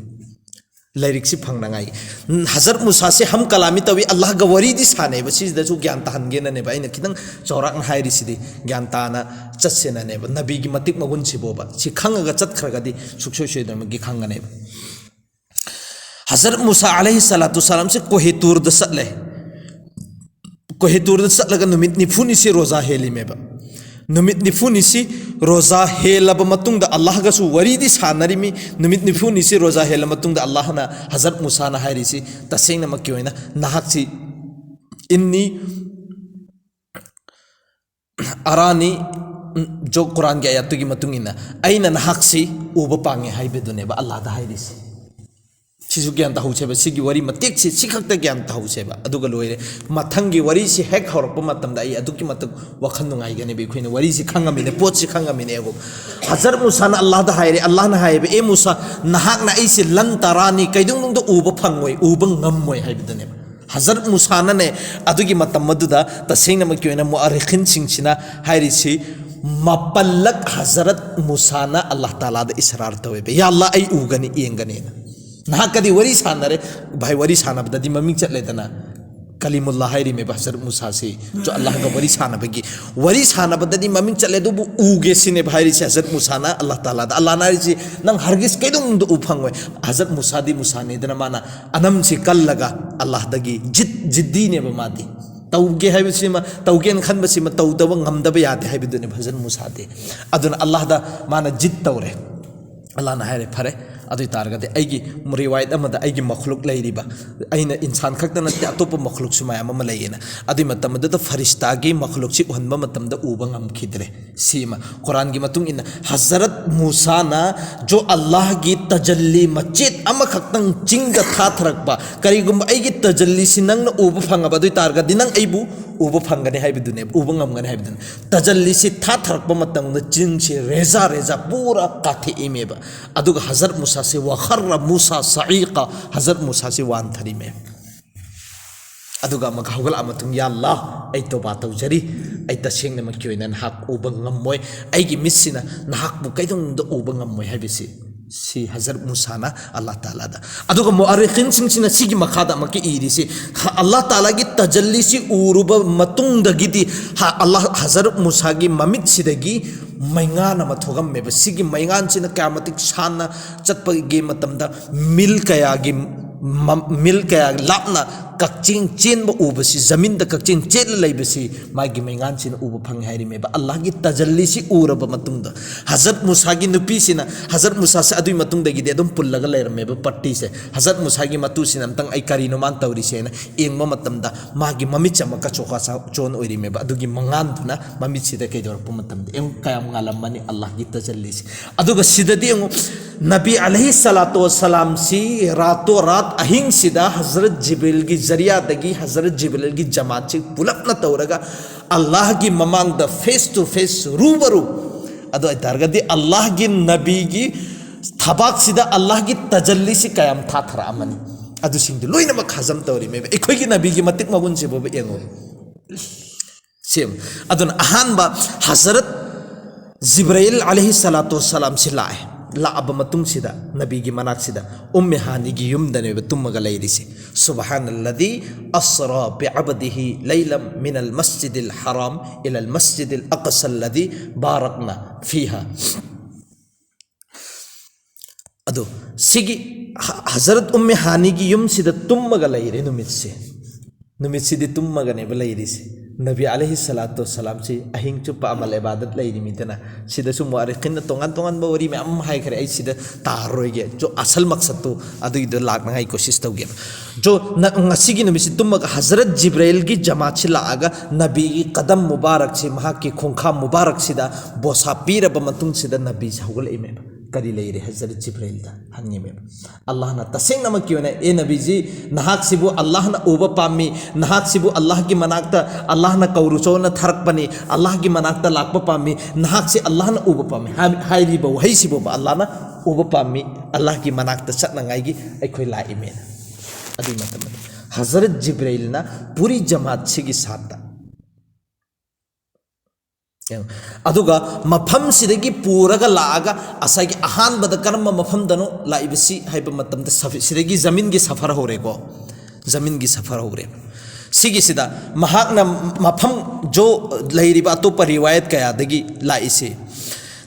ꯂꯥꯏꯔꯤꯛꯁꯤ ꯐꯪꯅꯉꯥꯏ꯫ ꯎꯝ, ꯍꯖꯔꯠ ꯃꯨꯁꯥꯁꯦ ꯍꯝ ꯀꯂꯥꯃꯤ ꯇꯧꯏ, ꯑꯜꯂꯥꯍꯒ ꯋꯥꯔꯤꯗꯤ ꯁꯥꯟꯅꯩꯕ꯫ ꯁꯤꯁꯤꯗꯁꯨ ꯒ꯭ꯌꯥꯟ ꯇꯥꯍꯟꯒꯦꯅꯅꯦꯕ ꯑꯩꯅ ꯈꯤꯇꯪ ꯆꯥꯎꯔꯥꯛꯅ ꯍꯥꯏꯔꯤꯁꯤꯗꯤ, ꯒ꯭ꯌꯥꯟ ꯇꯥꯅ ꯆꯠꯁꯦꯅꯅꯦꯕ꯫ ꯅꯕꯤꯒꯤ ꯃꯇꯤꯛ ꯃꯒꯨꯟꯁꯤꯕꯣꯕ, ꯁꯤ ꯈꯪꯉꯒ ꯆꯠꯈ꯭ꯔꯒꯗꯤ ꯁꯨꯡꯁꯣꯏ ꯁꯣꯏꯗꯅꯃꯛꯀꯤ ꯈꯪꯒꯅꯦꯕ꯫ ꯍꯖꯔꯠ ꯃꯨꯁꯥ ꯑꯂꯩꯍꯤ ꯁꯂꯥꯇꯨ ꯁꯂꯥꯝꯁꯦ ꯀꯣꯍꯦꯇꯨꯔꯗ ꯆꯠꯂꯦ꯫ ꯀꯣꯍꯦꯇꯨꯔꯗ ꯆꯠꯂꯒ ꯅꯨꯃꯤꯠ ꯅꯤꯐꯨꯅꯤꯁꯤ ꯔꯣꯖꯥ ꯍꯦꯜꯂꯤꯃꯦꯕ꯫ ꯅꯨꯃꯤꯠ ꯅꯤꯐꯨꯅꯤꯁꯤ ꯔꯣꯖꯥ ꯍꯦꯜꯂꯕ ꯃꯇꯨꯡꯗ ꯑꯜꯂꯥꯍꯒꯁꯨ ꯋꯥꯔꯤꯗꯤ ꯁꯥꯟꯅꯔꯤꯃꯤ꯫ ꯅꯨꯃꯤꯠ ꯅꯤꯐꯨꯅꯤꯁꯤ ꯔꯣꯖꯥ ꯍꯦꯜꯂ ꯃꯇꯨꯡꯗ ꯑꯜꯂꯥꯍꯅ, ꯍꯖꯔꯠ ꯃꯨꯁꯥꯅ ꯍꯥꯏꯔꯤꯁꯤ, ꯇꯁꯦꯡꯅꯃꯛꯀꯤ ꯑꯣꯏꯅ ꯅꯍꯥꯛꯁꯤ ꯏꯟꯅꯤ ꯑꯔꯥꯅꯤ, ꯎꯝ, ꯖꯣ ꯀꯨꯔꯥꯟꯒꯤ ꯑꯌꯥꯠꯇꯨꯒꯤ ꯃꯇꯨꯡ ꯏꯟꯅ ꯑꯩꯅ ꯅꯍꯥꯛꯁꯤ ꯎꯕ ꯄꯥꯡꯉꯦ ꯍꯥꯏꯕꯗꯨꯅꯦꯕ ꯑꯜꯂꯥꯗ ꯍꯥꯏꯔꯤꯁꯦ꯫ ꯁꯤꯁꯨ ꯒ꯭ꯌꯥꯟ ꯇꯥꯍꯧꯁꯦꯕ, ꯁꯤꯒꯤ ꯋꯥꯔꯤ ꯃꯇꯦꯛꯁꯤ ꯁꯤꯈꯛꯇ ꯒ꯭ꯌꯥꯟ ꯇꯥꯍꯧꯁꯦꯕ, ꯑꯗꯨꯒ ꯂꯣꯏꯔꯦ꯫ ꯃꯊꯪꯒꯤ ꯋꯥꯔꯤꯁꯤ ꯍꯦꯛ ꯍꯧꯔꯛꯄ ꯃꯇꯝꯗ ꯑꯩ ꯑꯗꯨꯛꯀꯤ ꯃꯇꯤꯛ ꯋꯥꯈꯜ ꯅꯨꯡꯉꯥꯏꯒꯅꯦꯕ꯫ ꯑꯩꯈꯣꯏꯅ ꯋꯥꯔꯤꯁꯤ ꯈꯪꯉꯝꯃꯤꯅꯦ, ꯄꯣꯠꯁꯤ ꯈꯪꯉꯝꯃꯤꯅꯦ꯫ ꯑꯗꯨ ꯍꯖꯔꯠ ꯃꯨꯁꯥꯅ ꯑꯜꯂꯥꯍꯗ ꯍꯥꯏꯔꯦ, ꯑꯜꯂꯥꯍꯅ ꯍꯥꯏꯌꯦꯕ, "ꯑꯦ ꯃꯨꯁꯥ, ꯅꯍꯥꯛꯅ ꯑꯩꯁꯦ ꯂꯟ ꯇꯔꯥꯅꯤ, ꯀꯩꯗꯧꯅꯨꯡꯗ ꯎꯕ ꯐꯪꯉꯣꯏ, ꯎꯕ ꯉꯝꯃꯣꯏ" ꯍꯥꯏꯕꯗꯨꯅꯦꯕ꯫ ꯍꯖꯔꯠ ꯃꯨꯁꯥꯅꯅꯦ, ꯑꯗꯨꯒꯤ ꯃꯇꯝ ꯑꯗꯨꯗ ꯇꯁꯦꯡꯅꯃꯛꯀꯤ ꯑꯣꯏꯅ ꯃꯨꯑꯔꯤꯈꯤꯟꯁꯤꯡꯁꯤꯅ ꯍꯥꯏꯔꯤꯁꯤ, ꯃꯥꯄꯜꯂꯛ ꯍꯖꯔꯠ ꯃꯨꯁꯥꯅ ꯑꯜꯂꯥꯍ ꯇꯥꯂꯥꯗ ꯏꯁꯔꯥꯔ ꯇꯧꯋꯦꯕ, "ꯌꯥ ꯑꯜꯂꯥꯍ, ꯑꯩ ꯎꯒꯅꯤ, ꯌꯦꯡꯒꯅꯤꯅ"꯫ ꯅꯍꯥꯛꯀꯗꯤ ꯋꯥꯔꯤ ꯁꯥꯟꯅꯔꯦ, ꯚꯥꯏ, ꯋꯥꯔꯤ ꯁꯥꯟꯅꯕꯗꯗꯤ ꯃꯃꯤꯡ ꯆꯠꯂꯦꯗꯅ, ꯀꯂꯤꯃꯨꯜꯂꯥ ꯍꯥꯏꯔꯤꯃꯦꯕ ꯍꯖꯔꯠ ꯃꯨꯁꯥꯁꯤ꯫ ꯆꯣ, ꯑꯜꯂꯥꯍꯒ ꯋꯥꯔꯤ ꯁꯥꯟꯅꯕꯒꯤ, ꯋꯥꯔꯤ ꯁꯥꯟꯅꯕꯗꯗꯤ ꯃꯃꯤꯡ ꯆꯠꯂꯦ, ꯑꯗꯨꯕꯨ ꯎꯒꯦ ꯁꯤꯅꯦꯕ ꯍꯥꯏꯔꯤꯁꯦ ꯍꯖꯔꯠ ꯃꯨꯁꯥꯅ ꯑꯜꯂꯥꯍ ꯇꯥꯂꯥꯗ꯫ ꯑꯜꯂꯥꯍꯅ ꯍꯥꯏꯔꯤꯁꯤ, "ꯅꯪ ꯍꯔꯒꯤꯁ ꯀꯩꯗꯧꯅꯨꯡꯗ ꯎ ꯐꯪꯉꯣꯏ"꯫ ꯍꯖꯔꯠ ꯃꯨꯁꯥꯗꯤ ꯃꯨꯁꯥꯅꯤꯗꯅ, ꯃꯥꯅ ꯑꯅꯝꯁꯤ ꯀꯜꯂꯒ ꯑꯜꯂꯥꯍꯗꯒꯤ ꯖꯤꯠ, ꯖꯤꯠꯗꯤꯅꯦꯕ ꯃꯥꯗꯤ꯫ ꯇꯧꯒꯦ ꯍꯥꯏꯕꯁꯤꯃ, ꯇꯧꯒꯦꯅ ꯈꯟꯕꯁꯤꯃ ꯇꯧꯗꯕ ꯉꯝꯗꯕ ꯌꯥꯗꯦ ꯍꯥꯏꯕꯗꯨꯅꯦꯕ ꯍꯖꯔꯠ ꯃꯨꯁꯥꯗꯤ꯫ ꯑꯗꯨꯅ ꯑꯜꯂꯥꯍꯗ ꯃꯥꯅ ꯖꯤꯠ ꯇꯧꯔꯦ꯫ ꯑꯜꯂꯥꯍꯅ ꯍꯥꯏꯔꯦ, "ꯐꯔꯦ, ꯑꯗꯨ ꯑꯣꯏ ꯇꯥꯔꯒꯗꯤ ꯑꯩꯒꯤ ꯔꯤꯋꯥꯌꯠ ꯑꯃꯗ ꯑꯩꯒꯤ ꯃꯈꯂꯨꯛ ꯂꯩꯔꯤꯕ, ꯑꯩꯅ ꯏꯟꯁꯥꯟ ꯈꯛꯇ ꯅꯠꯇꯦ, ꯑꯇꯣꯞꯄ ꯃꯈꯂꯨꯛꯁꯨ ꯃꯌꯥꯝ ꯑꯃ ꯂꯩꯌꯦꯅ꯫ ꯑꯗꯨꯏ ꯃꯇꯝ ꯑꯗꯨꯗ ꯐꯔꯤꯁꯇꯥꯒꯤ ꯃꯈꯂꯨꯛꯁꯤ ꯎꯍꯟꯕ ꯃꯇꯝꯗ ꯎꯕ ꯉꯝꯈꯤꯗ꯭ꯔꯦ꯫ ꯁꯤꯃ ꯀꯨꯔꯥꯟꯒꯤ ꯃꯇꯨꯡ ꯏꯟꯅ ꯍꯖꯔꯠ ꯃꯨꯁꯥꯅ ꯖꯣ ꯑꯜꯂꯥꯍꯒꯤ ꯇꯖꯜꯂꯤ ꯃꯆꯦꯠ ꯑꯃꯈꯛꯇꯪ ꯆꯤꯡꯗ ꯊꯥꯊꯔꯛꯄ, ꯀꯔꯤꯒꯨꯝꯕ ꯑꯩꯒꯤ ꯇꯖꯜꯂꯤꯁꯤ ꯅꯪꯅ ꯎꯕ ꯐꯪꯉꯕ ꯑꯗꯨ ꯑꯣꯏ ꯇꯥꯔꯒꯗꯤ ꯅꯪ ꯑꯩꯕꯨ ꯎꯕ ꯐꯪꯒꯅꯤ ꯍꯥꯏꯕꯗꯨꯅꯦꯕ, ꯎꯕ ꯉꯝꯒꯅꯤ ꯍꯥꯏꯕꯗꯨꯅꯦ꯫ ꯇꯖꯜꯂꯤꯁꯤ ꯊꯥꯊꯔꯛꯄ ꯃꯇꯝꯗ ꯆꯤꯡꯁꯤ ꯔꯦꯖꯥ ꯔꯦꯖꯥ ꯄꯨꯔꯥ ꯀꯥꯊꯦꯛꯏꯃꯦꯕ꯫ ꯑꯗꯨꯒ ꯍꯖꯔꯠ ꯃꯨꯁꯥꯁꯤ ꯋꯥꯈꯔ ꯃꯨꯁꯥ ꯁꯥꯏꯀ, ꯍꯖꯔꯠ ꯃꯨꯁꯥꯁꯤ ꯋꯥꯟꯊꯔꯤꯃꯦ꯫ ꯑꯗꯨꯒ ꯑꯃꯨꯛ ꯍꯧꯒꯠꯂꯛꯑ ꯃꯇꯨꯡ, "ꯌꯥ ꯑꯜꯂꯥꯍ, ꯑꯩ ꯇꯣꯕꯥ ꯇꯧꯖꯔꯤ, ꯑꯩ ꯇꯁꯦꯡꯅꯃꯛꯀꯤ ꯑꯣꯏꯅ ꯅꯍꯥꯛ ꯎꯕ ꯉꯝꯃꯣꯏ, ꯑꯩꯒꯤ ꯃꯤꯠꯁꯤꯅ ꯅꯍꯥꯛꯄꯨ ꯀꯩꯗꯧꯅꯨꯡꯗ ꯎꯕ ꯉꯝꯃꯣꯏ" ꯍꯥꯏꯕꯁꯤ, ꯁꯤ ꯍꯖꯔꯠ ꯃꯨꯁꯥꯅ ꯑꯜꯂꯥꯍ ꯇꯥꯂꯥꯗ꯫ ꯑꯗꯨꯒ ꯃꯨꯑꯔꯤꯈꯤꯟꯁꯤꯡꯁꯤꯅ ꯁꯤꯒꯤ ꯃꯈꯥꯗ ꯑꯃꯨꯛꯀ ꯏꯔꯤꯁꯤ, ꯍ-, ꯑꯜꯂꯥꯍ ꯇꯥꯂꯥꯒꯤ ꯇꯖꯜꯂꯤꯁꯤ ꯎꯔꯨꯕ ꯃꯇꯨꯡꯗꯒꯤꯗꯤ ꯍ-, ꯑꯜꯂꯥꯍ, ꯍꯖꯔꯠ ꯃꯨꯁꯥꯒꯤ ꯃꯃꯤꯠꯁꯤꯗꯒꯤ ꯃꯩꯉꯥꯟ ꯑꯃ ꯊꯣꯛꯑꯝꯃꯦꯕ꯫ ꯁꯤꯒꯤ ꯃꯩꯉꯥꯟꯁꯤꯅ ꯀꯌꯥ ꯃꯇꯤꯛ ꯁꯥꯟꯅ ꯆꯠꯄꯒꯤ ꯃꯇꯝꯗ ꯃꯤꯜ ꯀꯌꯥꯒꯤ ꯃ-, ꯃꯤꯜ ꯀꯌꯥ ꯂꯥꯞꯅ ꯀꯛꯆꯦꯡ ꯆꯦꯟꯕ ꯎꯕꯁꯤ, ꯖꯃꯤꯟꯗ ꯀꯛꯆꯦꯡ ꯆꯦꯜꯂ ꯂꯩꯕꯁꯤ ꯃꯥꯒꯤ ꯃꯩꯉꯥꯟꯁꯤꯅ ꯎꯕ ꯐꯪꯉꯤ ꯍꯥꯏꯔꯤꯃꯦꯕ꯫ ꯑꯜꯂꯥꯍꯒꯤ ꯇꯖꯜꯂꯤꯁꯤ ꯎꯔꯕ ꯃꯇꯨꯡꯗ, ꯍꯖꯔꯠ ꯃꯨꯁꯥꯒꯤ ꯅꯨꯄꯤꯁꯤꯅ, ꯍꯖꯔꯠ ꯃꯨꯁꯥꯁꯦ ꯑꯗꯨꯒꯤ ꯃꯇꯨꯡꯗꯒꯤꯗꯤ ꯑꯗꯨꯝ ꯄꯨꯜꯂꯒ ꯂꯩꯔꯝꯃꯦꯕ ꯄꯥꯔꯇꯤꯁꯦ꯫ ꯍꯖꯔꯠ ꯃꯨꯁꯥꯒꯤ ꯃꯇꯨꯁꯤꯅ ꯑꯝꯇꯪ "ꯑꯩ ꯀꯔꯤꯅꯣ ꯃꯥꯅ ꯇꯧꯔꯤꯁꯦꯅ" ꯌꯦꯡꯕ ꯃꯇꯝꯗ ꯃꯥꯒꯤ ꯃꯃꯤꯠꯁꯦ ꯑꯃꯨꯛ ꯀꯆꯣ ꯀꯆꯥ ꯆꯣꯟ ꯑꯣꯏꯔꯤꯃꯦꯕ꯫ ꯑꯗꯨꯒꯤ ꯃꯉꯥꯟꯗꯨꯅ ꯃꯃꯤꯠꯁꯤꯗ ꯀꯩꯗꯧꯔꯛꯄ ꯃꯇꯝꯗ ꯌꯦꯡꯉꯨ ꯀꯌꯥꯝ ꯉꯥꯜꯂꯝꯃꯅꯤ ꯑꯜꯂꯥꯍꯒꯤ ꯇꯖꯜꯂꯤꯁꯦ꯫ ꯑꯗꯨꯒ ꯁꯤꯗꯗꯤ ꯌꯦꯡꯉꯨ, ꯅꯕꯤ ꯑꯂꯩꯍꯤ ꯁꯂꯥꯇꯨ ꯋꯁꯂꯥꯝꯁꯤ ꯔꯥꯇꯣ ꯔꯥꯠ ꯑꯍꯤꯡꯁꯤꯗ ꯍꯖꯔꯠ ꯖꯤꯕ꯭ꯔꯤꯜꯒꯤ ꯖꯔꯤꯌꯥꯗꯒꯤ ꯍꯖꯔꯠ ꯖꯤꯕ꯭ꯔꯤꯜꯒꯤ ꯖꯃꯥꯠꯁꯤ ꯄꯨꯂꯞꯅ ꯇꯧꯔꯒ ꯑꯜꯂꯥꯍꯒꯤ ꯃꯃꯥꯡꯗ face to face, ꯔꯨꯕꯔꯨ, ꯑꯗꯨ ꯑꯣꯏꯇꯥꯔꯒꯗꯤ ꯑꯜꯂꯥꯍꯒꯤ ꯅꯕꯤꯒꯤ ꯊꯕꯥꯛꯁꯤꯗ ꯑꯜꯂꯥꯍꯒꯤ ꯇꯖꯜꯂꯤꯁꯤ ꯀꯌꯥꯝ ꯊꯥꯊꯔꯛꯑꯃꯅꯤ, ꯑꯗꯨꯁꯤꯡꯗꯨ ꯂꯣꯏꯅꯃꯛ ꯍꯖꯝ ꯇꯧꯔꯤꯃꯦꯕ꯫ ꯑꯩꯈꯣꯏꯒꯤ ꯅꯕꯤꯒꯤ ꯃꯇꯤꯛ ꯃꯒꯨꯟꯁꯤꯕꯨ ꯌꯦꯡꯉꯨ꯫ ꯁꯦꯝ꯫ ꯑꯗꯨꯅ ꯑꯍꯥꯟꯕ ꯍꯖꯔꯠ ꯖꯤꯕ꯭ꯔꯥꯏꯜ ꯑꯂꯩꯍꯤ ꯁꯂꯥꯇꯨ ꯋꯁꯁꯂꯥꯝꯁꯤ ꯂꯥꯛꯑꯦ꯫ ꯂꯥꯛꯑꯕ ꯃꯇꯨꯡꯁꯤꯗ ꯅꯕꯤꯒꯤ ꯃꯅꯥꯛꯁꯤꯗ ꯎꯝꯃꯦ ꯍꯥꯅꯤꯒꯤ ꯌꯨꯝꯗꯅꯦꯕ ꯇꯨꯝꯃꯒ ꯂꯩꯔꯤꯁꯦ꯫ "سبحان الذي أسرى بعبده ليلا من المسجد الحرام إلى المسجد الأقصى الذي باركنا فيه." ꯑꯗꯣ ꯁꯤꯒꯤ ꯍ-, ꯍꯖꯔꯠ ꯎꯝꯃꯦ ꯍꯥꯅꯤꯒꯤ ꯌꯨꯝꯁꯤꯗ ꯇꯨꯝꯃꯒ ꯂꯩꯔꯦ ꯅꯨꯃꯤꯠꯁꯦ꯫ ꯅꯨꯃꯤꯠꯁꯤꯗꯤ ꯇꯨꯝꯃꯒꯅꯦꯕ ꯂꯩꯔꯤꯁꯦ꯫ ꯅꯕꯤ ꯑꯂꯩꯍꯤ ꯁꯂꯥꯇꯨ ꯁꯂꯥꯝꯁꯤ ꯑꯍꯤꯡ ꯆꯨꯞꯄ ꯑꯃꯜ ꯏꯕꯥꯗꯠ ꯂꯩꯔꯤꯃꯤꯗꯅ, ꯁꯤꯗꯁꯨ ꯃꯨꯑꯔꯤꯈꯤꯟꯅ ꯇꯣꯉꯥꯟ ꯇꯣꯉꯥꯟꯕ ꯋꯥꯔꯤ ꯃꯌꯥꯝ ꯑꯃ ꯍꯥꯏꯈ꯭ꯔꯦ꯫ ꯑꯩ ꯁꯤꯗ ꯇꯥꯔꯔꯣꯏꯒꯦ꯫ ꯆꯣ, ꯑꯁꯜ ꯃꯛꯁꯠꯇꯨ ꯑꯗꯨꯒꯤꯗꯣ ꯂꯥꯛꯅꯉꯥꯏ ꯀꯣꯁꯤꯁ ꯇꯧꯒꯦꯕ꯫ ꯆꯣ, ꯅ-, ꯉꯁꯤꯒꯤ ꯅꯨꯃꯤꯠꯁꯤ ꯇꯨꯝꯃꯒ ꯍꯖꯔꯠ ꯖꯤꯕ꯭ꯔꯥꯏꯜꯒꯤ ꯖꯃꯥꯠꯁꯤ ꯂꯥꯛꯑꯒ ꯅꯕꯤꯒꯤ ꯀꯗꯝ ꯃꯨꯕꯥꯔꯛꯁꯤ, ꯃꯍꯥꯛꯀꯤ ꯈꯣꯡꯈꯥ ꯃꯨꯕꯥꯔꯛꯁꯤꯗ ꯕꯣꯁꯥ ꯄꯤꯔꯕ ꯃꯇꯨꯡꯁꯤꯗ ꯅꯕꯤꯁꯤ ꯍꯧꯒꯠꯂꯛꯏꯃꯦꯕ꯫ ꯀꯔꯤ ꯂꯩꯔꯦ ꯍꯖꯔꯠ ꯖꯤꯕ꯭ꯔꯥꯏꯜꯗ? ꯍꯪꯉꯤꯃꯦꯕ꯫ ꯑꯜꯂꯥꯍꯅ ꯇꯁꯦꯡꯅꯃꯛꯀꯤ ꯑꯣꯏꯅ, "ꯑꯦ ꯅꯕꯤꯖꯤ, ꯅꯍꯥꯛꯁꯤꯕꯨ ꯑꯜꯂꯥꯍꯅ ꯎꯕ ꯄꯥꯝꯃꯤ, ꯅꯍꯥꯛꯁꯤꯕꯨ ꯑꯜꯂꯥꯍꯒꯤ ꯃꯅꯥꯛꯇ, ꯑꯜꯂꯥꯍꯅ ꯀꯧꯔꯨꯆꯣꯅ ꯊꯥꯔꯛꯄꯅꯤ, ꯑꯜꯂꯥꯍꯒꯤ ꯃꯅꯥꯛꯇ ꯂꯥꯛꯄ ꯄꯥꯝꯃꯤ, ꯅꯍꯥꯛꯁꯤ ꯑꯜꯂꯥꯍꯅ ꯎꯕ ꯄꯥꯝꯃꯤ" ꯍꯥꯏ-, ꯍꯥꯏꯔꯤꯕ ꯋꯥꯍꯩꯁꯤꯕꯨꯕ, "ꯑꯜꯂꯥꯍꯅ ꯎꯕ ꯄꯥꯝꯃꯤ, ꯑꯜꯂꯥꯍꯒꯤ ꯃꯅꯥꯛꯇ ꯆꯠꯅꯉꯥꯏꯒꯤ ꯑꯩꯈꯣꯏ ꯂꯥꯛꯏꯃꯦꯅ"꯫ ꯑꯗꯨꯒꯤ ꯃꯇꯝꯗ ꯍꯖꯔꯠ ꯖꯤꯕ꯭ꯔꯥꯏꯜꯅ ꯄꯨꯔꯤ ꯖꯃꯥꯠꯁꯤꯒꯤ ꯁꯥꯠꯇ ꯌꯦꯡꯉꯨ꯫ ꯑꯗꯨꯒ ꯃꯐꯝꯁꯤꯗꯒꯤ ꯄꯨꯔꯒ ꯂꯥꯛꯑꯒ ꯉꯁꯥꯏꯒꯤ ꯑꯍꯥꯟꯕꯗ ꯀꯔꯝꯕ ꯃꯐꯝꯗꯅꯣ ꯂꯥꯛꯏꯕꯁꯤ ꯍꯥꯏꯕ ꯃꯇꯝꯗ, ꯁꯐ-, ꯁꯤꯗꯒꯤ ꯖꯃꯤꯟꯒꯤ ꯁꯐꯔ ꯍꯧꯔꯦꯀꯣ꯫ ꯖꯃꯤꯟꯒꯤ ꯁꯐꯔ ꯍꯧꯔꯦ꯫ ꯁꯤꯒꯤꯁꯤꯗ ꯃꯍꯥꯛꯅ ꯃꯐꯝ ꯖꯣ ꯂꯩꯔꯤꯕ ꯑꯇꯣꯞꯄ ꯔꯤꯋꯥꯌꯠ ꯀꯌꯥꯗꯒꯤ ꯂꯥꯛꯏꯁꯤ,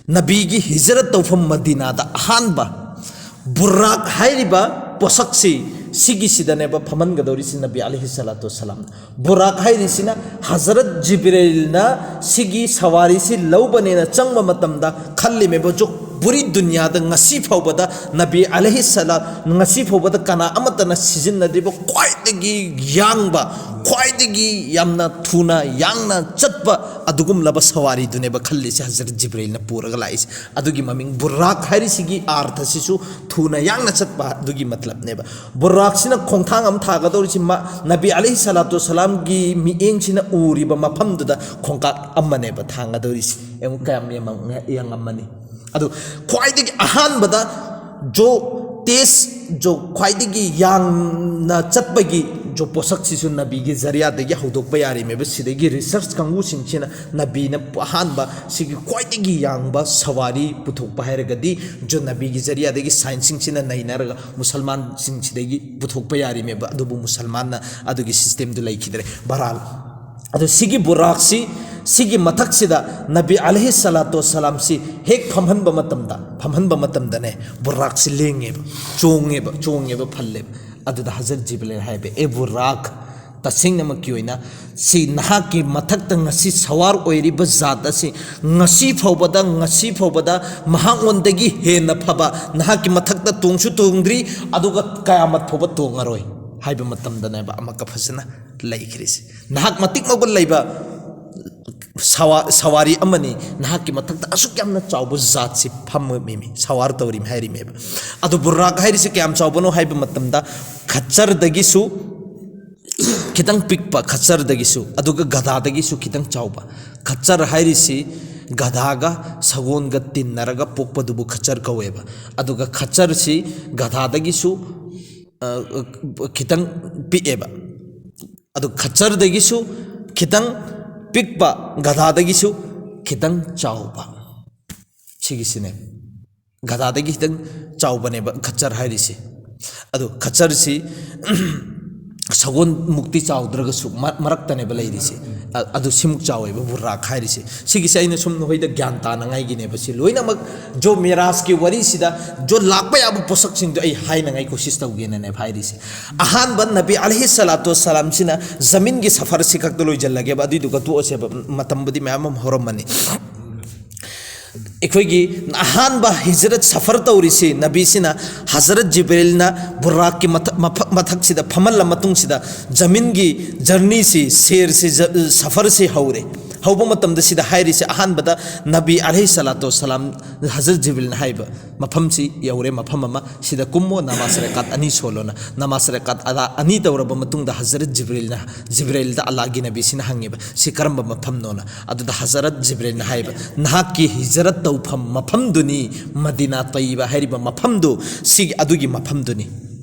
ꯅꯕꯤꯒꯤ ꯍꯤꯖꯔꯠ ꯇꯧꯐꯝ ꯃꯗꯤꯅꯥꯗ ꯑꯍꯥꯟꯕ ꯕꯨꯔꯥꯛ ꯍꯥꯏꯔꯤꯕ ꯄꯣꯠꯁꯛꯁꯤ, ꯁꯤꯒꯤꯁꯤꯗꯅꯦꯕ ꯐꯝꯍꯟꯒꯗꯧꯔꯤꯁꯤ ꯅꯕꯤ ꯑꯂꯩꯍꯤ ꯁꯂꯥꯇꯨ ꯋꯁꯁꯂꯥꯝ꯫ ꯕꯨꯔꯥꯛ ꯍꯥꯏꯔꯤꯁꯤꯅ ꯍꯖꯔꯠ ꯖꯤꯕ꯭ꯔꯤꯜꯅ ꯁꯤꯒꯤ ꯁꯋꯥꯔꯤꯁꯤ ꯂꯧꯕꯅꯦꯅ ꯆꯪꯕ ꯃꯇꯝꯗ ꯈꯜꯂꯤꯃꯦꯕ, ꯖꯣ ꯄꯨꯔꯤ ꯗꯨꯅꯤꯌꯥꯗ ꯉꯁꯤ ꯐꯥꯎꯕꯗ ꯅꯕꯤ ꯑꯂꯩꯍꯤ ꯁꯂꯥ-, ꯉꯁꯤ ꯐꯥꯎꯕꯗ ꯀꯅꯥ ꯑꯃꯠꯇꯅ ꯁꯤꯖꯤꯟꯅꯗ꯭ꯔꯤꯕ ꯈ꯭ꯋꯥꯏꯗꯒꯤ ꯌꯥꯡꯕ, ꯈ꯭ꯋꯥꯏꯗꯒꯤ ꯌꯥꯝꯅ ꯊꯨꯅ ꯌꯥꯡꯅ ꯆꯠꯄ ꯑꯗꯨꯒꯨꯝꯂꯕ ꯁꯋꯥꯔꯤꯗꯨꯅꯦꯕ ꯈꯜꯂꯤꯁꯦ ꯍꯖꯔꯠ ꯖꯤꯕ꯭ꯔꯤꯜꯅ ꯄꯨꯔꯒ ꯂꯥꯛꯏꯁꯦ꯫ ꯑꯗꯨꯒꯤ ꯃꯃꯤꯡ ꯕꯨꯔꯥꯛ ꯍꯥꯏꯔꯤꯁꯤꯒꯤ ꯑꯥꯔꯊꯁꯤꯁꯨ ꯊꯨꯅ ꯌꯥꯡꯅ ꯆꯠꯄ ꯑꯗꯨꯒꯤ ꯃꯇꯂꯕꯅꯦꯕ꯫ ꯕꯨꯔꯥꯛꯁꯤꯅ ꯈꯣꯡꯊꯥꯡ ꯑꯃ ꯊꯥꯒꯗꯧꯔꯤꯁꯤ ꯃꯥ-, ꯅꯕꯤ ꯑꯂꯩꯍꯤ ꯁꯂꯥꯇꯨ ꯋꯁꯁꯂꯥꯝꯒꯤ ꯃꯤꯠꯌꯦꯡꯁꯤꯅ ꯎꯔꯤꯕ ꯃꯐꯝꯗꯨꯗ ꯈꯣꯡꯀꯥꯞ ꯑꯃꯅꯦꯕ ꯊꯥꯡꯒꯗꯧꯔꯤꯁꯤ꯫ ꯌꯦꯡꯉꯨ ꯀꯌꯥꯝ ꯌꯥꯝ-, ꯌꯥꯝꯉꯝꯃꯅꯤ꯫ ꯑꯗꯨ ꯈ꯭ꯋꯥꯏꯗꯒꯤ ꯑꯍꯥꯟꯕꯗ ꯖꯣ ꯇꯦꯖ, ꯖꯣ ꯈ꯭ꯋꯥꯏꯗꯒꯤ ꯌꯥꯡꯅ ꯆꯠꯄꯒꯤ ꯖꯣ ꯄꯣꯠꯁꯛꯁꯤꯁꯨ ꯅꯕꯤꯒꯤ ꯖꯔꯤꯌꯥꯗꯒꯤ ꯍꯧꯗꯣꯛꯄ ꯌꯥꯔꯤꯃꯦꯕ꯫ ꯁꯤꯗꯒꯤ ꯔꯤꯁꯔꯁ ꯀꯥꯡꯕꯨꯁꯤꯡꯁꯤꯅ ꯅꯕꯤꯅ ꯑꯍꯥꯟꯕ ꯁꯤꯒꯤ ꯈ꯭ꯋꯥꯏꯗꯒꯤ ꯌꯥꯡꯕ ꯁꯋꯥꯔꯤ ꯄꯨꯊꯣꯛꯄ ꯍꯥꯏꯔꯒꯗꯤ ꯖꯣ ꯅꯕꯤꯒꯤ ꯖꯔꯤꯌꯥꯗꯒꯤ ꯁꯥꯏꯟꯁꯁꯤꯡꯁꯤꯅ ꯅꯩꯅꯔꯒ ꯃꯨꯁꯜꯃꯥꯟꯁꯤꯡꯁꯤꯗꯒꯤ ꯄꯨꯊꯣꯛꯄ ꯌꯥꯔꯤꯃꯦꯕ꯫ ꯑꯗꯨꯕꯨ ꯃꯨꯁꯜꯃꯥꯟꯅ ꯑꯗꯨꯒꯤ ꯁꯤꯁꯇꯦꯝꯗꯨ ꯂꯩꯈꯤꯗ꯭ꯔꯦ꯫ ꯕꯍꯔꯍꯥꯜ, ꯑꯗꯨ ꯁꯤꯒꯤ ꯕꯨꯔꯥꯛꯁꯤ, ꯁꯤꯒꯤ ꯃꯊꯛꯁꯤꯗ ꯅꯕꯤ ꯑꯂꯩꯍꯤ ꯁꯂꯥꯇꯨ ꯋꯁꯁꯂꯥꯝꯁꯤ ꯍꯦꯛ ꯐꯝꯍꯟꯕ ꯃꯇꯝꯗ, ꯐꯝꯍꯟꯕ ꯃꯇꯝꯗꯅꯦ, ꯕꯨꯔꯥꯛꯁꯤ ꯂꯦꯡꯉꯦꯕ, ꯆꯣꯡꯉꯦꯕ, ꯆꯣꯡꯉꯦꯕ, ꯐꯜꯂꯦꯕ꯫ ꯑꯗꯨꯗ ꯍꯖꯔꯠ ꯖꯤꯕ꯭ꯔꯤꯜ ꯍꯥꯏꯕ, "ꯑꯦ ꯕꯨꯔꯥꯛ, ꯇꯁꯦꯡꯅꯃꯛꯀꯤ ꯑꯣꯏꯅ ꯁꯤ ꯅꯍꯥꯛꯀꯤ ꯃꯊꯛꯇ ꯉꯁꯤ ꯁꯋꯥꯔ ꯑꯣꯏꯔꯤꯕ ꯖꯥꯠ ꯑꯁꯤ ꯉꯁꯤ ꯐꯥꯎꯕꯗ, ꯉꯁꯤ ꯐꯥꯎꯕꯗ ꯃꯍꯥꯛꯉꯣꯟꯗꯒꯤ ꯍꯦꯟꯅ ꯐꯕ ꯅꯍꯥꯛꯀꯤ ꯃꯊꯛꯇ ꯇꯣꯡꯁꯨ ꯇꯣꯡꯗ꯭ꯔꯤ, ꯑꯗꯨꯒ ꯀꯌꯥꯃꯠ ꯐꯥꯎꯕ ꯇꯣꯡꯉꯔꯣꯏ ꯍꯥꯏꯕ ꯃꯇꯝꯗꯅꯦꯕ ꯑꯃꯛꯀ ꯐꯖꯅ ꯂꯩꯈ꯭ꯔꯤꯁꯦ꯫ ꯅꯍꯥꯛ ꯃꯇꯤꯛ ꯃꯒꯨꯟ ꯂꯩꯕ ꯁꯋꯥ-, ꯁꯋꯥꯔꯤ ꯑꯃꯅꯤ, ꯅꯍꯥꯛꯀꯤ ꯃꯊꯛꯇ ꯑꯁꯨꯛ ꯌꯥꯝꯅ ꯆꯥꯎꯕ ꯖꯥꯠꯁꯤ ꯐꯝꯃꯤꯃꯤ, ꯁꯋꯥꯔ ꯇꯧꯔꯤꯃꯤ ꯍꯥꯏꯔꯤꯃꯦꯕ꯫ ꯑꯗꯨ ꯕꯨꯔꯥꯛ ꯍꯥꯏꯔꯤꯁꯤ ꯀꯌꯥꯝ ꯆꯥꯎꯕꯅꯣ ꯍꯥꯏꯕ ꯃꯇꯝꯗ ꯈꯆꯔꯗꯒꯤꯁꯨ ꯈꯤꯇꯪ ꯄꯤꯛꯄ, ꯈꯆꯔꯗꯒꯤꯁꯨ, ꯑꯗꯨꯒ ꯒꯙꯥꯗꯒꯤꯁꯨ ꯈꯤꯇꯪ ꯆꯥꯎꯕ꯫ ꯈꯆꯔ ꯍꯥꯏꯔꯤꯁꯤ ꯒꯙꯥꯒ ꯁꯒꯣꯜꯒ ꯇꯤꯟꯅꯔꯒ ꯄꯣꯛꯄꯗꯨꯕꯨ ꯈꯆꯔ ꯀꯧꯋꯦꯕ꯫ ꯑꯗꯨꯒ ꯈꯆꯔꯁꯤ ꯒꯙꯥꯗꯒꯤꯁꯨ, ꯑ, ꯈꯤꯇꯪ ꯄꯤꯛꯑꯦꯕ꯫ ꯑꯗꯨ ꯈꯆꯔꯗꯒꯤꯁꯨ ꯈꯤꯇꯪ ꯄꯤꯛꯄ, ꯒꯙꯥꯗꯒꯤꯁꯨ ꯈꯤꯇꯪ ꯆꯥꯎꯕ꯫ ꯁꯤꯒꯤꯁꯤꯅꯦ꯫ ꯒꯙꯥꯗꯒꯤ ꯈꯤꯇꯪ ꯆꯥꯎꯕꯅꯦꯕ ꯈꯆꯔ ꯍꯥꯏꯔꯤꯁꯦ꯫ ꯑꯗꯨ ꯈꯆꯔꯁꯤ ꯁꯒꯣꯜꯃꯨꯛꯇꯤ ꯆꯥꯎꯗ꯭ꯔꯒꯁꯨ ꯃ-, ꯃꯔꯛꯇꯅꯦꯕ ꯂꯩꯔꯤꯁꯦ꯫ ꯑ-, ꯑꯗꯨ ꯁꯤꯃꯨꯛ ꯆꯥꯎꯋꯦꯕ ꯕꯨꯔꯥꯛ ꯍꯥꯏꯔꯤꯁꯦ꯫ ꯁꯤꯒꯤꯁꯦ ꯑꯩꯅ ꯁꯨꯝ ꯅꯈꯣꯏꯗ ꯒ꯭ꯌꯥꯟ ꯇꯥꯅꯉꯥꯏꯒꯤꯅꯦꯕ꯫ ꯁꯤ ꯂꯣꯏꯅꯃꯛ ꯖꯣ ꯃꯤꯔꯥꯖꯀꯤ ꯋꯥꯔꯤꯁꯤꯗ ꯖꯣ ꯂꯥꯛꯄ ꯌꯥꯕ ꯄꯣꯠꯁꯛꯁꯤꯡꯗꯣ ꯑꯩ ꯍꯥꯏꯅꯉꯥꯏ ꯀꯣꯁꯤꯁ ꯇꯧꯒꯦꯅꯅꯦꯕ ꯍꯥꯏꯔꯤꯁꯦ꯫ ꯑꯍꯥꯟꯕ ꯅꯕꯤ ꯑꯂꯩꯍꯤ ꯁꯂꯥꯇꯨ ꯋꯁꯁꯂꯥꯝꯁꯤꯅ ꯖꯃꯤꯟꯒꯤ ꯁꯐꯔꯁꯤ ꯈꯛꯇ ꯂꯣꯏꯁꯤꯜꯂꯒꯦꯕ, ꯑꯗꯨꯏꯗꯨꯒ ꯇꯣꯛꯑꯁꯦꯕ, ꯃꯇꯝꯕꯨꯗꯤ ꯃꯌꯥꯝ ꯑꯃ ꯍꯧꯔꯝꯃꯅꯤ꯫ ꯑꯩꯈꯣꯏꯒꯤ ꯑꯍꯥꯟꯕ ꯍꯤꯖꯔꯠ ꯁꯐꯔ ꯇꯧꯔꯤꯁꯤ ꯅꯕꯤꯁꯤꯅ ꯍꯖꯔꯠ ꯖꯤꯕ꯭ꯔꯤꯜꯅ ꯕꯨꯔꯥꯛꯀꯤ ꯃꯊꯛ-, ꯃꯐꯛ-, ꯃꯊꯛꯁꯤꯗ ꯐꯝꯍꯜꯂ ꯃꯇꯨꯡꯁꯤꯗ ꯖꯃꯤꯟꯒꯤ ꯖꯔꯅꯤꯁꯤ, ꯁꯦꯔꯁꯤ, ꯖ-, ꯁꯐꯔꯁꯤ ꯍꯧꯔꯦ꯫ ꯍꯧꯕ ꯃꯇꯝꯗ ꯁꯤꯗ ꯍꯥꯏꯔꯤꯁꯤ ꯑꯍꯥꯟꯕꯗ ꯅꯕꯤ ꯑꯂꯩꯍꯤ ꯁꯂꯥꯇꯨ ꯋꯁꯁꯂꯥꯝ ꯍꯖꯔꯠ ꯖꯤꯕ꯭ꯔꯤꯜꯅ ꯍꯥꯏꯕ ꯃꯐꯝꯁꯤ ꯌꯧꯔꯦ, ꯃꯐꯝ ꯑꯃ, ꯁꯤꯗ ꯀꯨꯝꯃꯣ, ꯅꯃꯥꯖ ꯔꯦꯀꯥꯠ ꯑꯅꯤ ꯁꯣꯜꯂꯣꯅ꯫ ꯅꯃꯥꯖ ꯔꯦꯀꯥꯠ ꯑꯗꯥ ꯑꯅꯤ ꯇꯧꯔꯕ ꯃꯇꯨꯡꯗ ꯍꯖꯔꯠ ꯖꯤꯕ꯭ꯔꯤꯜꯅ, ꯖꯤꯕ꯭ꯔꯤꯜꯗ ꯑꯜꯂꯥꯍꯒꯤ ꯅꯕꯤꯁꯤꯅ ꯍꯪꯉꯦꯕ, "ꯁꯤ ꯀꯔꯝꯕ ꯃꯐꯝꯅꯣꯅ?" ꯑꯗꯨꯗ ꯍꯖꯔꯠ ꯖꯤꯕ꯭ꯔꯤꯜꯅ ꯍꯥꯏꯕ, "ꯅꯍꯥꯛꯀꯤ ꯍꯤꯖꯔꯠ ꯇꯧꯐꯝ ꯃꯐꯝꯗꯨꯅꯤ, ꯃꯗꯤꯅꯥ ꯇꯩꯕ ꯍꯥꯏꯔꯤꯕ ꯃꯐꯝꯗꯨ, ꯁꯤꯒꯤ, ꯑꯗꯨꯒꯤ ꯃꯐꯝꯗꯨꯅꯤ"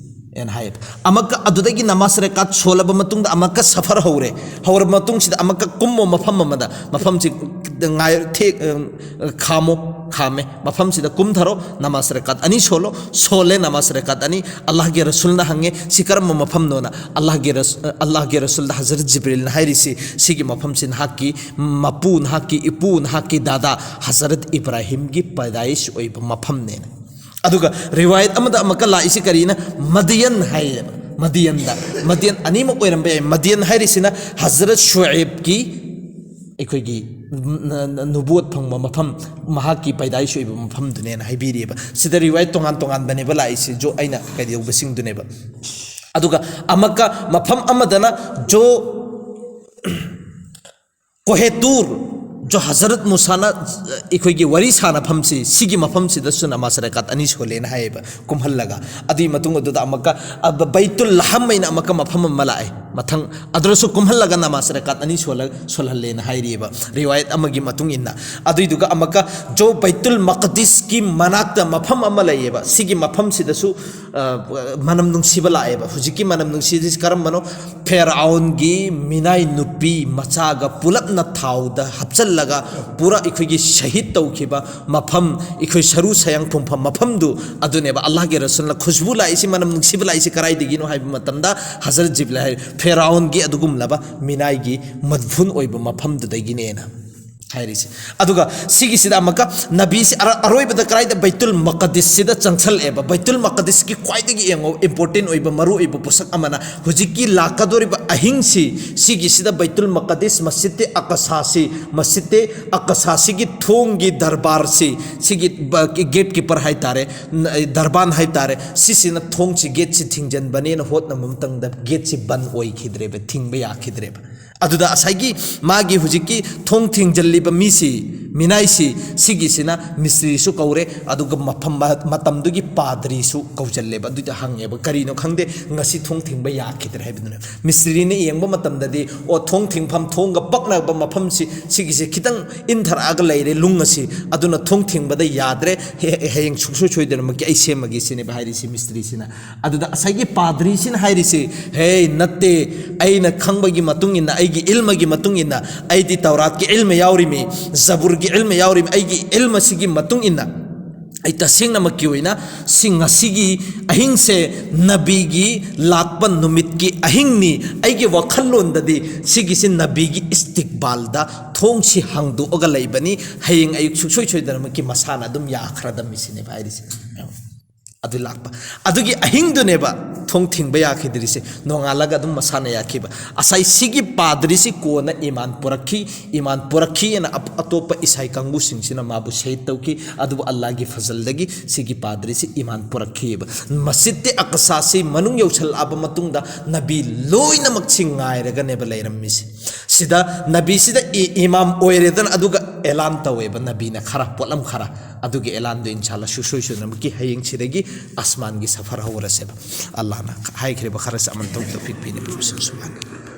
ꯑꯅ ꯍꯥꯏꯌꯦꯕ꯫ ꯑꯃꯨꯛꯀ ꯑꯗꯨꯗꯒꯤ ꯅꯃꯥꯖ ꯔꯦꯀꯥꯠ ꯁꯣꯜꯂꯕ ꯃꯇꯨꯡꯗ ꯑꯃꯨꯛꯀ ꯁꯐꯔ ꯍꯧꯔꯦ꯫ ꯍꯧꯔꯕ ꯃꯇꯨꯡꯁꯤꯗ ꯑꯃꯨꯛꯀ ꯀꯨꯝꯃꯣ ꯃꯐꯝ ꯑꯃꯗ, ꯃꯐꯝꯁꯤ ꯉꯥꯏ-, ꯊꯦꯛ-, ꯑ, ꯈꯥꯝꯃꯣ, ꯈꯥꯝꯃꯦ꯫ ꯃꯐꯝꯁꯤꯗ ꯀꯨꯝꯊꯔꯣ, ꯅꯃꯥꯖ ꯔꯦꯀꯥꯠ ꯑꯅꯤ ꯁꯣꯜꯂꯣ, ꯁꯣꯜꯂꯦ ꯅꯃꯥꯖ ꯔꯦꯀꯥꯠ ꯑꯅꯤ꯫ ꯑꯜꯂꯥꯍꯒꯤ ꯔꯁꯨꯜꯅ ꯍꯪꯉꯦ, "ꯁꯤ ꯀꯔꯝꯕ ꯃꯐꯝꯅꯣꯅ?" ꯑꯜꯂꯥꯍꯒꯤ ꯔꯁ-, ꯑ, ꯑꯜꯂꯥꯍꯒꯤ ꯔꯁꯨꯜꯗ ꯍꯖꯔꯠ ꯖꯤꯕ꯭ꯔꯤꯜꯅ ꯍꯥꯏꯔꯤꯁꯤ, "ꯁꯤꯒꯤ ꯃꯐꯝꯁꯤ ꯅꯍꯥꯛꯀꯤ ꯃꯄꯨ, ꯅꯍꯥꯛꯀꯤ ꯏꯄꯨ, ꯅꯍꯥꯛꯀꯤ ꯗꯥꯗꯥ ꯍꯖꯔꯠ ꯏꯕ꯭ꯔꯥꯍꯤꯝꯒꯤ ꯄꯦꯗꯥꯏꯁ ꯑꯣꯏꯕ ꯃꯐꯝꯅꯦꯅ"꯫ ꯑꯗꯨꯒ ꯔꯤꯋꯥꯌꯠ ꯑꯃꯗ ꯑꯃꯨꯛꯀ ꯂꯥꯛꯏꯁꯤ ꯀꯔꯤꯅ? ꯃꯗꯤꯌꯟ ꯍꯥꯏꯌꯦꯕ꯫ ꯃꯗꯤꯌꯟꯗ꯫ ꯃꯗꯤꯌꯟ ꯑꯅꯤꯃꯛ ꯑꯣꯏꯔꯝꯕ ꯌꯥꯏ꯫ ꯃꯗꯤꯌꯟ ꯍꯥꯏꯔꯤꯁꯤꯅ ꯍꯖꯔꯠ ꯁꯨꯑꯦꯕꯀꯤ ꯑꯩꯈꯣꯏꯒꯤ ꯅ-, ꯅ-, ꯅꯨꯕꯨꯋꯠ ꯐꯪꯕ ꯃꯐꯝ, ꯃꯍꯥꯛꯀꯤ ꯄꯥꯏꯗꯥꯏꯁ ꯑꯣꯏꯕ ꯃꯐꯝꯗꯨꯅꯦꯅ ꯍꯥꯏꯕꯤꯔꯤꯑꯕ꯫ ꯁꯤꯗ ꯔꯤꯋꯥꯌꯠ ꯇꯣꯉꯥꯟ ꯇꯣꯉꯥꯟꯕꯅꯦꯕ ꯂꯥꯛꯏꯁꯦ, ꯖꯣ ꯑꯩꯅ ꯀꯩꯗꯧꯕꯁꯤꯡꯗꯨꯅꯦꯕ꯫ ꯑꯗꯨꯒ ꯑꯃꯛꯀ ꯃꯐꯝ ꯑꯃꯗꯅ ꯖꯣ ꯀꯣꯍꯦꯇꯨꯔ, ꯖꯣ ꯍꯖꯔꯠ ꯃꯨꯁꯥꯅ ꯑꯩꯈꯣꯏꯒꯤ ꯋꯥꯔꯤ ꯁꯥꯟꯅꯐꯝꯁꯤ, ꯁꯤꯒꯤ ꯃꯐꯝꯁꯤꯗꯁꯨ ꯅꯃꯥꯖ ꯔꯀꯥꯠ ꯑꯅꯤ ꯁꯣꯜꯂꯦꯅ ꯍꯥꯏꯌꯦꯕ, ꯀꯨꯝꯍꯜꯂꯒ꯫ ꯑꯗꯨꯒꯤ ꯃꯇꯨꯡ ꯑꯗꯨꯗ ꯑꯃꯨꯛꯀ ꯑꯕ-, ꯕꯩꯇꯨꯜ ꯂꯍꯝ ꯍꯥꯏꯅ ꯑꯃꯨꯛꯀ ꯃꯐꯝ ꯑꯃ ꯂꯥꯛꯑꯦ꯫ ꯃꯊꯪ ꯑꯗꯨꯗꯁꯨ ꯀꯨꯝꯍꯜꯂꯒ ꯅꯃꯥꯖ ꯔꯀꯥꯠ ꯑꯅꯤ ꯁꯣꯜꯂ-, ꯁꯣꯜꯍꯜꯂꯦꯅ ꯍꯥꯏꯔꯤꯑꯕ, ꯔꯤꯋꯥꯌꯠ ꯑꯃꯒꯤ ꯃꯇꯨꯡ ꯏꯟꯅ꯫ ꯑꯗꯨꯏꯗꯨꯒ ꯑꯃꯨꯛꯀ ꯖꯣ ꯕꯩꯇꯨꯜ ꯃꯛꯗꯤꯁꯀꯤ ꯃꯅꯥꯛꯇ ꯃꯐꯝ ꯑꯃ ꯂꯩꯌꯦꯕ, ꯁꯤꯒꯤ ꯃꯐꯝꯁꯤꯗꯁꯨ ꯑ, ꯃꯅꯝ ꯅꯨꯡꯁꯤꯕ ꯂꯥꯛꯑꯦꯕ꯫ ꯍꯧꯖꯤꯛꯀꯤ ꯃꯅꯝ ꯅꯨꯡꯁꯤꯕꯁꯤ ꯀꯔꯝꯕꯅꯣ? ꯐꯦꯔꯥꯎꯟꯒꯤ ꯃꯤꯅꯥꯏ ꯅꯨꯄꯤ ꯃꯆꯥꯒ ꯄꯨꯂꯞꯅ ꯊꯥꯎꯗ ꯍꯥꯞꯆꯜꯂꯒ ꯄꯨꯔꯥ ꯑꯩꯈꯣꯏꯒꯤ ꯁꯍꯤꯗ ꯇꯧꯈꯤꯕ ꯃꯐꯝ, ꯑꯩꯈꯣꯏ ꯁꯔꯨ ꯁꯌꯥꯡ ꯐꯨꯝꯐꯝ ꯃꯐꯝꯗꯨ ꯑꯗꯨꯅꯦꯕ꯫ ꯑꯜꯂꯥꯍꯒꯤ ꯔꯁꯨꯜꯅ ꯈꯨꯁꯕꯨ ꯂꯥꯛꯏꯁꯤ, ꯃꯅꯝ ꯅꯨꯡꯁꯤꯕ ꯂꯥꯛꯏꯁꯤ ꯀꯗꯥꯏꯗꯒꯤꯅꯣ ꯍꯥꯏꯕ ꯃꯇꯝꯗ, ꯍꯖꯔꯠ ꯖꯤꯕ꯭ꯔꯤꯜ ꯍꯥꯏ, ꯐꯦꯔꯥꯎꯟꯒꯤ ꯑꯗꯨꯒꯨꯝꯂꯕ ꯃꯤꯅꯥꯏꯒꯤ ꯃꯗꯐꯨꯟ ꯑꯣꯏꯕ ꯃꯐꯝꯗꯨꯗꯒꯤꯅꯦꯅ ꯍꯥꯏꯔꯤꯁꯦ꯫ ꯑꯗꯨꯒ ꯁꯤꯒꯤꯁꯤꯗ ꯑꯃꯨꯛꯀ ꯅꯕꯤꯁꯤ ꯑꯔ-, ꯑꯔꯣꯏꯕꯗ ꯀꯗꯥꯏꯗ? ꯕꯩꯇꯨꯜ ꯃꯀꯗꯤꯁꯁꯤꯗ ꯆꯪꯁꯜꯂꯛꯑꯦꯕ꯫ ꯕꯩꯇꯨꯜ ꯃꯀꯗꯤꯁꯀꯤ ꯈ꯭ꯋꯥꯏꯗꯒꯤ, ꯌꯦꯡꯉꯣ, ꯏꯝꯄꯣꯔꯇꯦꯟ ꯑꯣꯏꯕ, ꯃꯔꯨ ꯑꯣꯏꯕ ꯄꯣꯠꯁꯛ ꯑꯃꯅ ꯍꯧꯖꯤꯛꯀꯤ ꯂꯥꯛꯀꯗꯧꯔꯤꯕ ꯑꯍꯤꯡꯁꯤ, ꯁꯤꯒꯤꯁꯤꯗ ꯕꯩꯇꯨꯜ ꯃꯀꯗꯤꯁ, ꯃꯁꯖꯤꯗ ꯑꯀꯁꯥꯁꯤ, ꯃꯁꯖꯤꯗ ꯑꯀꯁꯥꯁꯤꯒꯤ ꯊꯣꯡꯒꯤ ꯗꯔꯕꯥꯔꯁꯤ, ꯁꯤꯒꯤ ꯕ-, ꯒꯦꯠ ꯀꯤꯄꯔ ꯍꯥꯏꯇꯥꯔꯦ, ꯅ-, ꯗꯔꯕꯥꯟ ꯍꯥꯏꯇꯥꯔꯦ, ꯁꯤꯁꯤꯅ ꯊꯣꯡꯁꯤ, ꯒꯦꯠꯁꯤ ꯊꯤꯡꯖꯤꯟꯕꯅꯦꯅ ꯍꯣꯠꯅꯕ ꯃꯇꯝꯗ ꯒꯦꯠꯁꯤ ꯕꯟ ꯑꯣꯏꯈꯤꯗ꯭ꯔꯦꯕ, ꯊꯤꯡꯕ ꯌꯥꯈꯤꯗ꯭ꯔꯦꯕ꯫ ꯑꯗꯨꯗ ꯉꯁꯥꯏꯒꯤ ꯃꯥꯒꯤ ꯍꯧꯖꯤꯛꯀꯤ ꯊꯣꯡ ꯊꯤꯡꯖꯤꯜꯂꯤꯕ ꯃꯤꯁꯤ, ꯃꯤꯅꯥꯏꯁꯤ, ꯁꯤꯒꯤꯁꯤꯅ ꯃꯤꯁꯇ꯭ꯔꯤꯁꯨ ꯀꯧꯔꯦ, ꯑꯗꯨꯒ ꯃꯐꯝ, ꯃ-, ꯃꯇꯝꯗꯨꯒꯤ ꯄꯥꯗ꯭ꯔꯤꯁꯨ ꯀꯧꯁꯤꯜꯂꯦꯕ꯫ ꯑꯗꯨꯗ ꯍꯪꯉꯦꯕ, "ꯀꯔꯤꯅꯣ ꯈꯪꯗꯦ, ꯉꯁꯤ ꯊꯣꯡ ꯊꯤꯡꯕ ꯌꯥꯈꯤꯗ꯭ꯔꯦ" ꯍꯥꯏꯕꯗꯨꯅ꯫ ꯃꯤꯁꯇ꯭ꯔꯤꯅ ꯌꯦꯡꯕ ꯃꯇꯝꯗꯗꯤ, ꯑꯣ, ꯊꯣꯡ ꯊꯤꯡꯐꯝ, ꯊꯣꯡꯒ ꯄꯛꯅꯕ ꯃꯐꯝꯁꯤ, ꯁꯤꯒꯤꯁꯦ ꯈꯤꯇꯪ ꯏꯟꯊꯔꯛꯑꯒ ꯂꯩꯔꯦ, ꯂꯨꯡ ꯑꯁꯤ, ꯑꯗꯨꯅ ꯊꯣꯡ ꯊꯤꯡꯕꯗ ꯌꯥꯗ꯭ꯔꯦ, ꯍꯦ-, ꯍꯌꯦꯡ ꯁꯨꯡꯁꯣꯏ ꯁꯣꯏꯗꯅꯃꯛꯀꯤ ꯑꯩ ꯁꯦꯝꯃꯒꯦ ꯁꯤꯅꯦꯕ ꯍꯥꯏꯔꯤꯁꯤ ꯃꯤꯁꯇ꯭ꯔꯤꯁꯤꯅ꯫ ꯑꯗꯨꯗ ꯉꯁꯥꯏꯒꯤ ꯄꯥꯗ꯭ꯔꯤꯁꯤꯅ ꯍꯥꯏꯔꯤꯁꯤ, "ꯍꯦ, ꯅꯠꯇꯦ, ꯑꯩꯅ ꯈꯪꯕꯒꯤ ꯃꯇꯨꯡ ꯏꯟꯅ, ꯑꯩꯒꯤ ꯏꯜꯃꯒꯤ ꯃꯇꯨꯡ ꯏꯟꯅ, ꯑꯩꯗꯤ ꯇꯧꯔꯥꯠꯀꯤ ꯏꯜꯃ ꯌꯥꯎꯔꯤꯃꯤ, ꯖꯕꯨꯔꯒꯤ ꯏꯜꯃ ꯌꯥꯎꯔꯤꯃꯤ, ꯑꯩꯒꯤ ꯏꯜꯃꯁꯤꯒꯤ ꯃꯇꯨꯡ ꯏꯟꯅ ꯑꯩ ꯇꯁꯦꯡꯅꯃꯛꯀꯤ ꯑꯣꯏꯅ ꯁꯤ ꯉꯁꯤꯒꯤ ꯑꯍꯤꯡꯁꯦ ꯅꯕꯤꯒꯤ ꯂꯥꯛꯄ ꯅꯨꯃꯤꯠꯀꯤ ꯑꯍꯤꯡꯅꯤ꯫ ꯑꯩꯒꯤ ꯋꯥꯈꯜꯂꯣꯟꯗꯗꯤ ꯁꯤꯒꯤꯁꯤ ꯅꯕꯤꯒꯤ ꯏꯁꯇꯤꯛꯕꯥꯜꯗ ꯊꯣꯡꯁꯤ ꯍꯥꯡꯗꯣꯛꯑꯒ ꯂꯩꯕꯅꯤ, ꯍꯌꯦꯡ ꯑꯌꯨꯛ ꯁꯨꯡꯁꯣꯏ ꯁꯣꯏꯗꯅꯃꯛꯀꯤ ꯃꯁꯥꯅ ꯑꯗꯨꯝ ꯌꯥꯈ꯭ꯔꯗꯝꯃꯤ" ꯁꯤꯅꯦꯕ ꯍꯥꯏꯔꯤꯁꯦ꯫ ꯑꯗꯨ ꯂꯥꯛꯄ꯫ ꯑꯗꯨꯒꯤ ꯑꯍꯤꯡꯗꯨꯅꯦꯕ ꯊꯣꯡ ꯊꯤꯡꯕ ꯌꯥꯈꯤꯗ꯭ꯔꯤꯁꯦ, ꯅꯣꯡꯉꯥꯜꯂꯒ ꯑꯗꯨꯝ ꯃꯁꯥꯅ ꯌꯥꯈꯤꯕ꯫ ꯉꯁꯥꯏ ꯁꯤꯒꯤ ꯄꯥꯗ꯭ꯔꯤꯁꯤ ꯀꯣꯟꯅ ꯏꯃꯥꯟ ꯄꯨꯔꯛꯈꯤ, ꯏꯃꯥꯟ ꯄꯨꯔꯛꯈꯤꯑꯅ ꯑꯞ-, ꯑꯇꯣꯞꯄ ꯏꯁꯥꯏ ꯀꯥꯡꯕꯨꯁꯤꯡꯁꯤꯅ ꯃꯥꯕꯨ ꯁꯍꯤꯗ ꯇꯧꯈꯤ꯫ ꯑꯗꯨꯕꯨ ꯑꯜꯂꯥꯒꯤ ꯐꯖꯜꯗꯒꯤ ꯁꯤꯒꯤ ꯄꯥꯗ꯭ꯔꯤꯁꯤ ꯏꯃꯥꯟ ꯄꯨꯔꯛꯈꯤꯑꯕ꯫ ꯃꯁꯖꯤꯗ ꯑꯛꯁꯥꯁꯤ ꯃꯅꯨꯡ ꯌꯧꯁꯜꯂꯛꯑꯕ ꯃꯇꯨꯡꯗ ꯅꯕꯤ ꯂꯣꯏꯅꯃꯛꯁꯤ ꯉꯥꯏꯔꯒꯅꯦꯕ ꯂꯩꯔꯝꯃꯤꯁꯦ꯫ ꯁꯤꯗ ꯅꯕꯤꯁꯤꯗ ꯏ-, ꯏꯃꯥꯝ ꯑꯣꯏꯔꯦꯗꯅ, ꯑꯗꯨꯒ ꯑꯦꯂꯥꯟ ꯇꯧꯋꯦꯕ ꯅꯕꯤꯅ ꯈꯔ, ꯄꯣꯠꯂꯝ ꯈꯔ꯫ ꯑꯗꯨꯒꯤ ꯑꯦꯂꯥꯟꯗꯣ ꯏꯟꯁꯥꯜꯂꯥ ꯁꯨꯡꯁꯣꯏ ꯁꯣꯏꯗꯅꯃꯛꯀꯤ ꯍꯌꯦꯡ ꯁꯤꯗꯒꯤ ꯑꯁꯃꯥꯟꯒꯤ ꯁꯐꯔ ꯍꯧꯔꯁꯦꯕ꯫ ꯑꯜꯂꯥꯍꯅ ꯍꯥꯏꯈ꯭ꯔꯤꯕ ꯈꯔꯁꯦ ꯑꯃꯟ ꯇꯧ ꯇꯧꯐꯤꯛ ꯄꯤꯅꯕꯤꯔꯁꯅꯨ꯫ ꯁꯨꯕꯍꯥꯅ꯫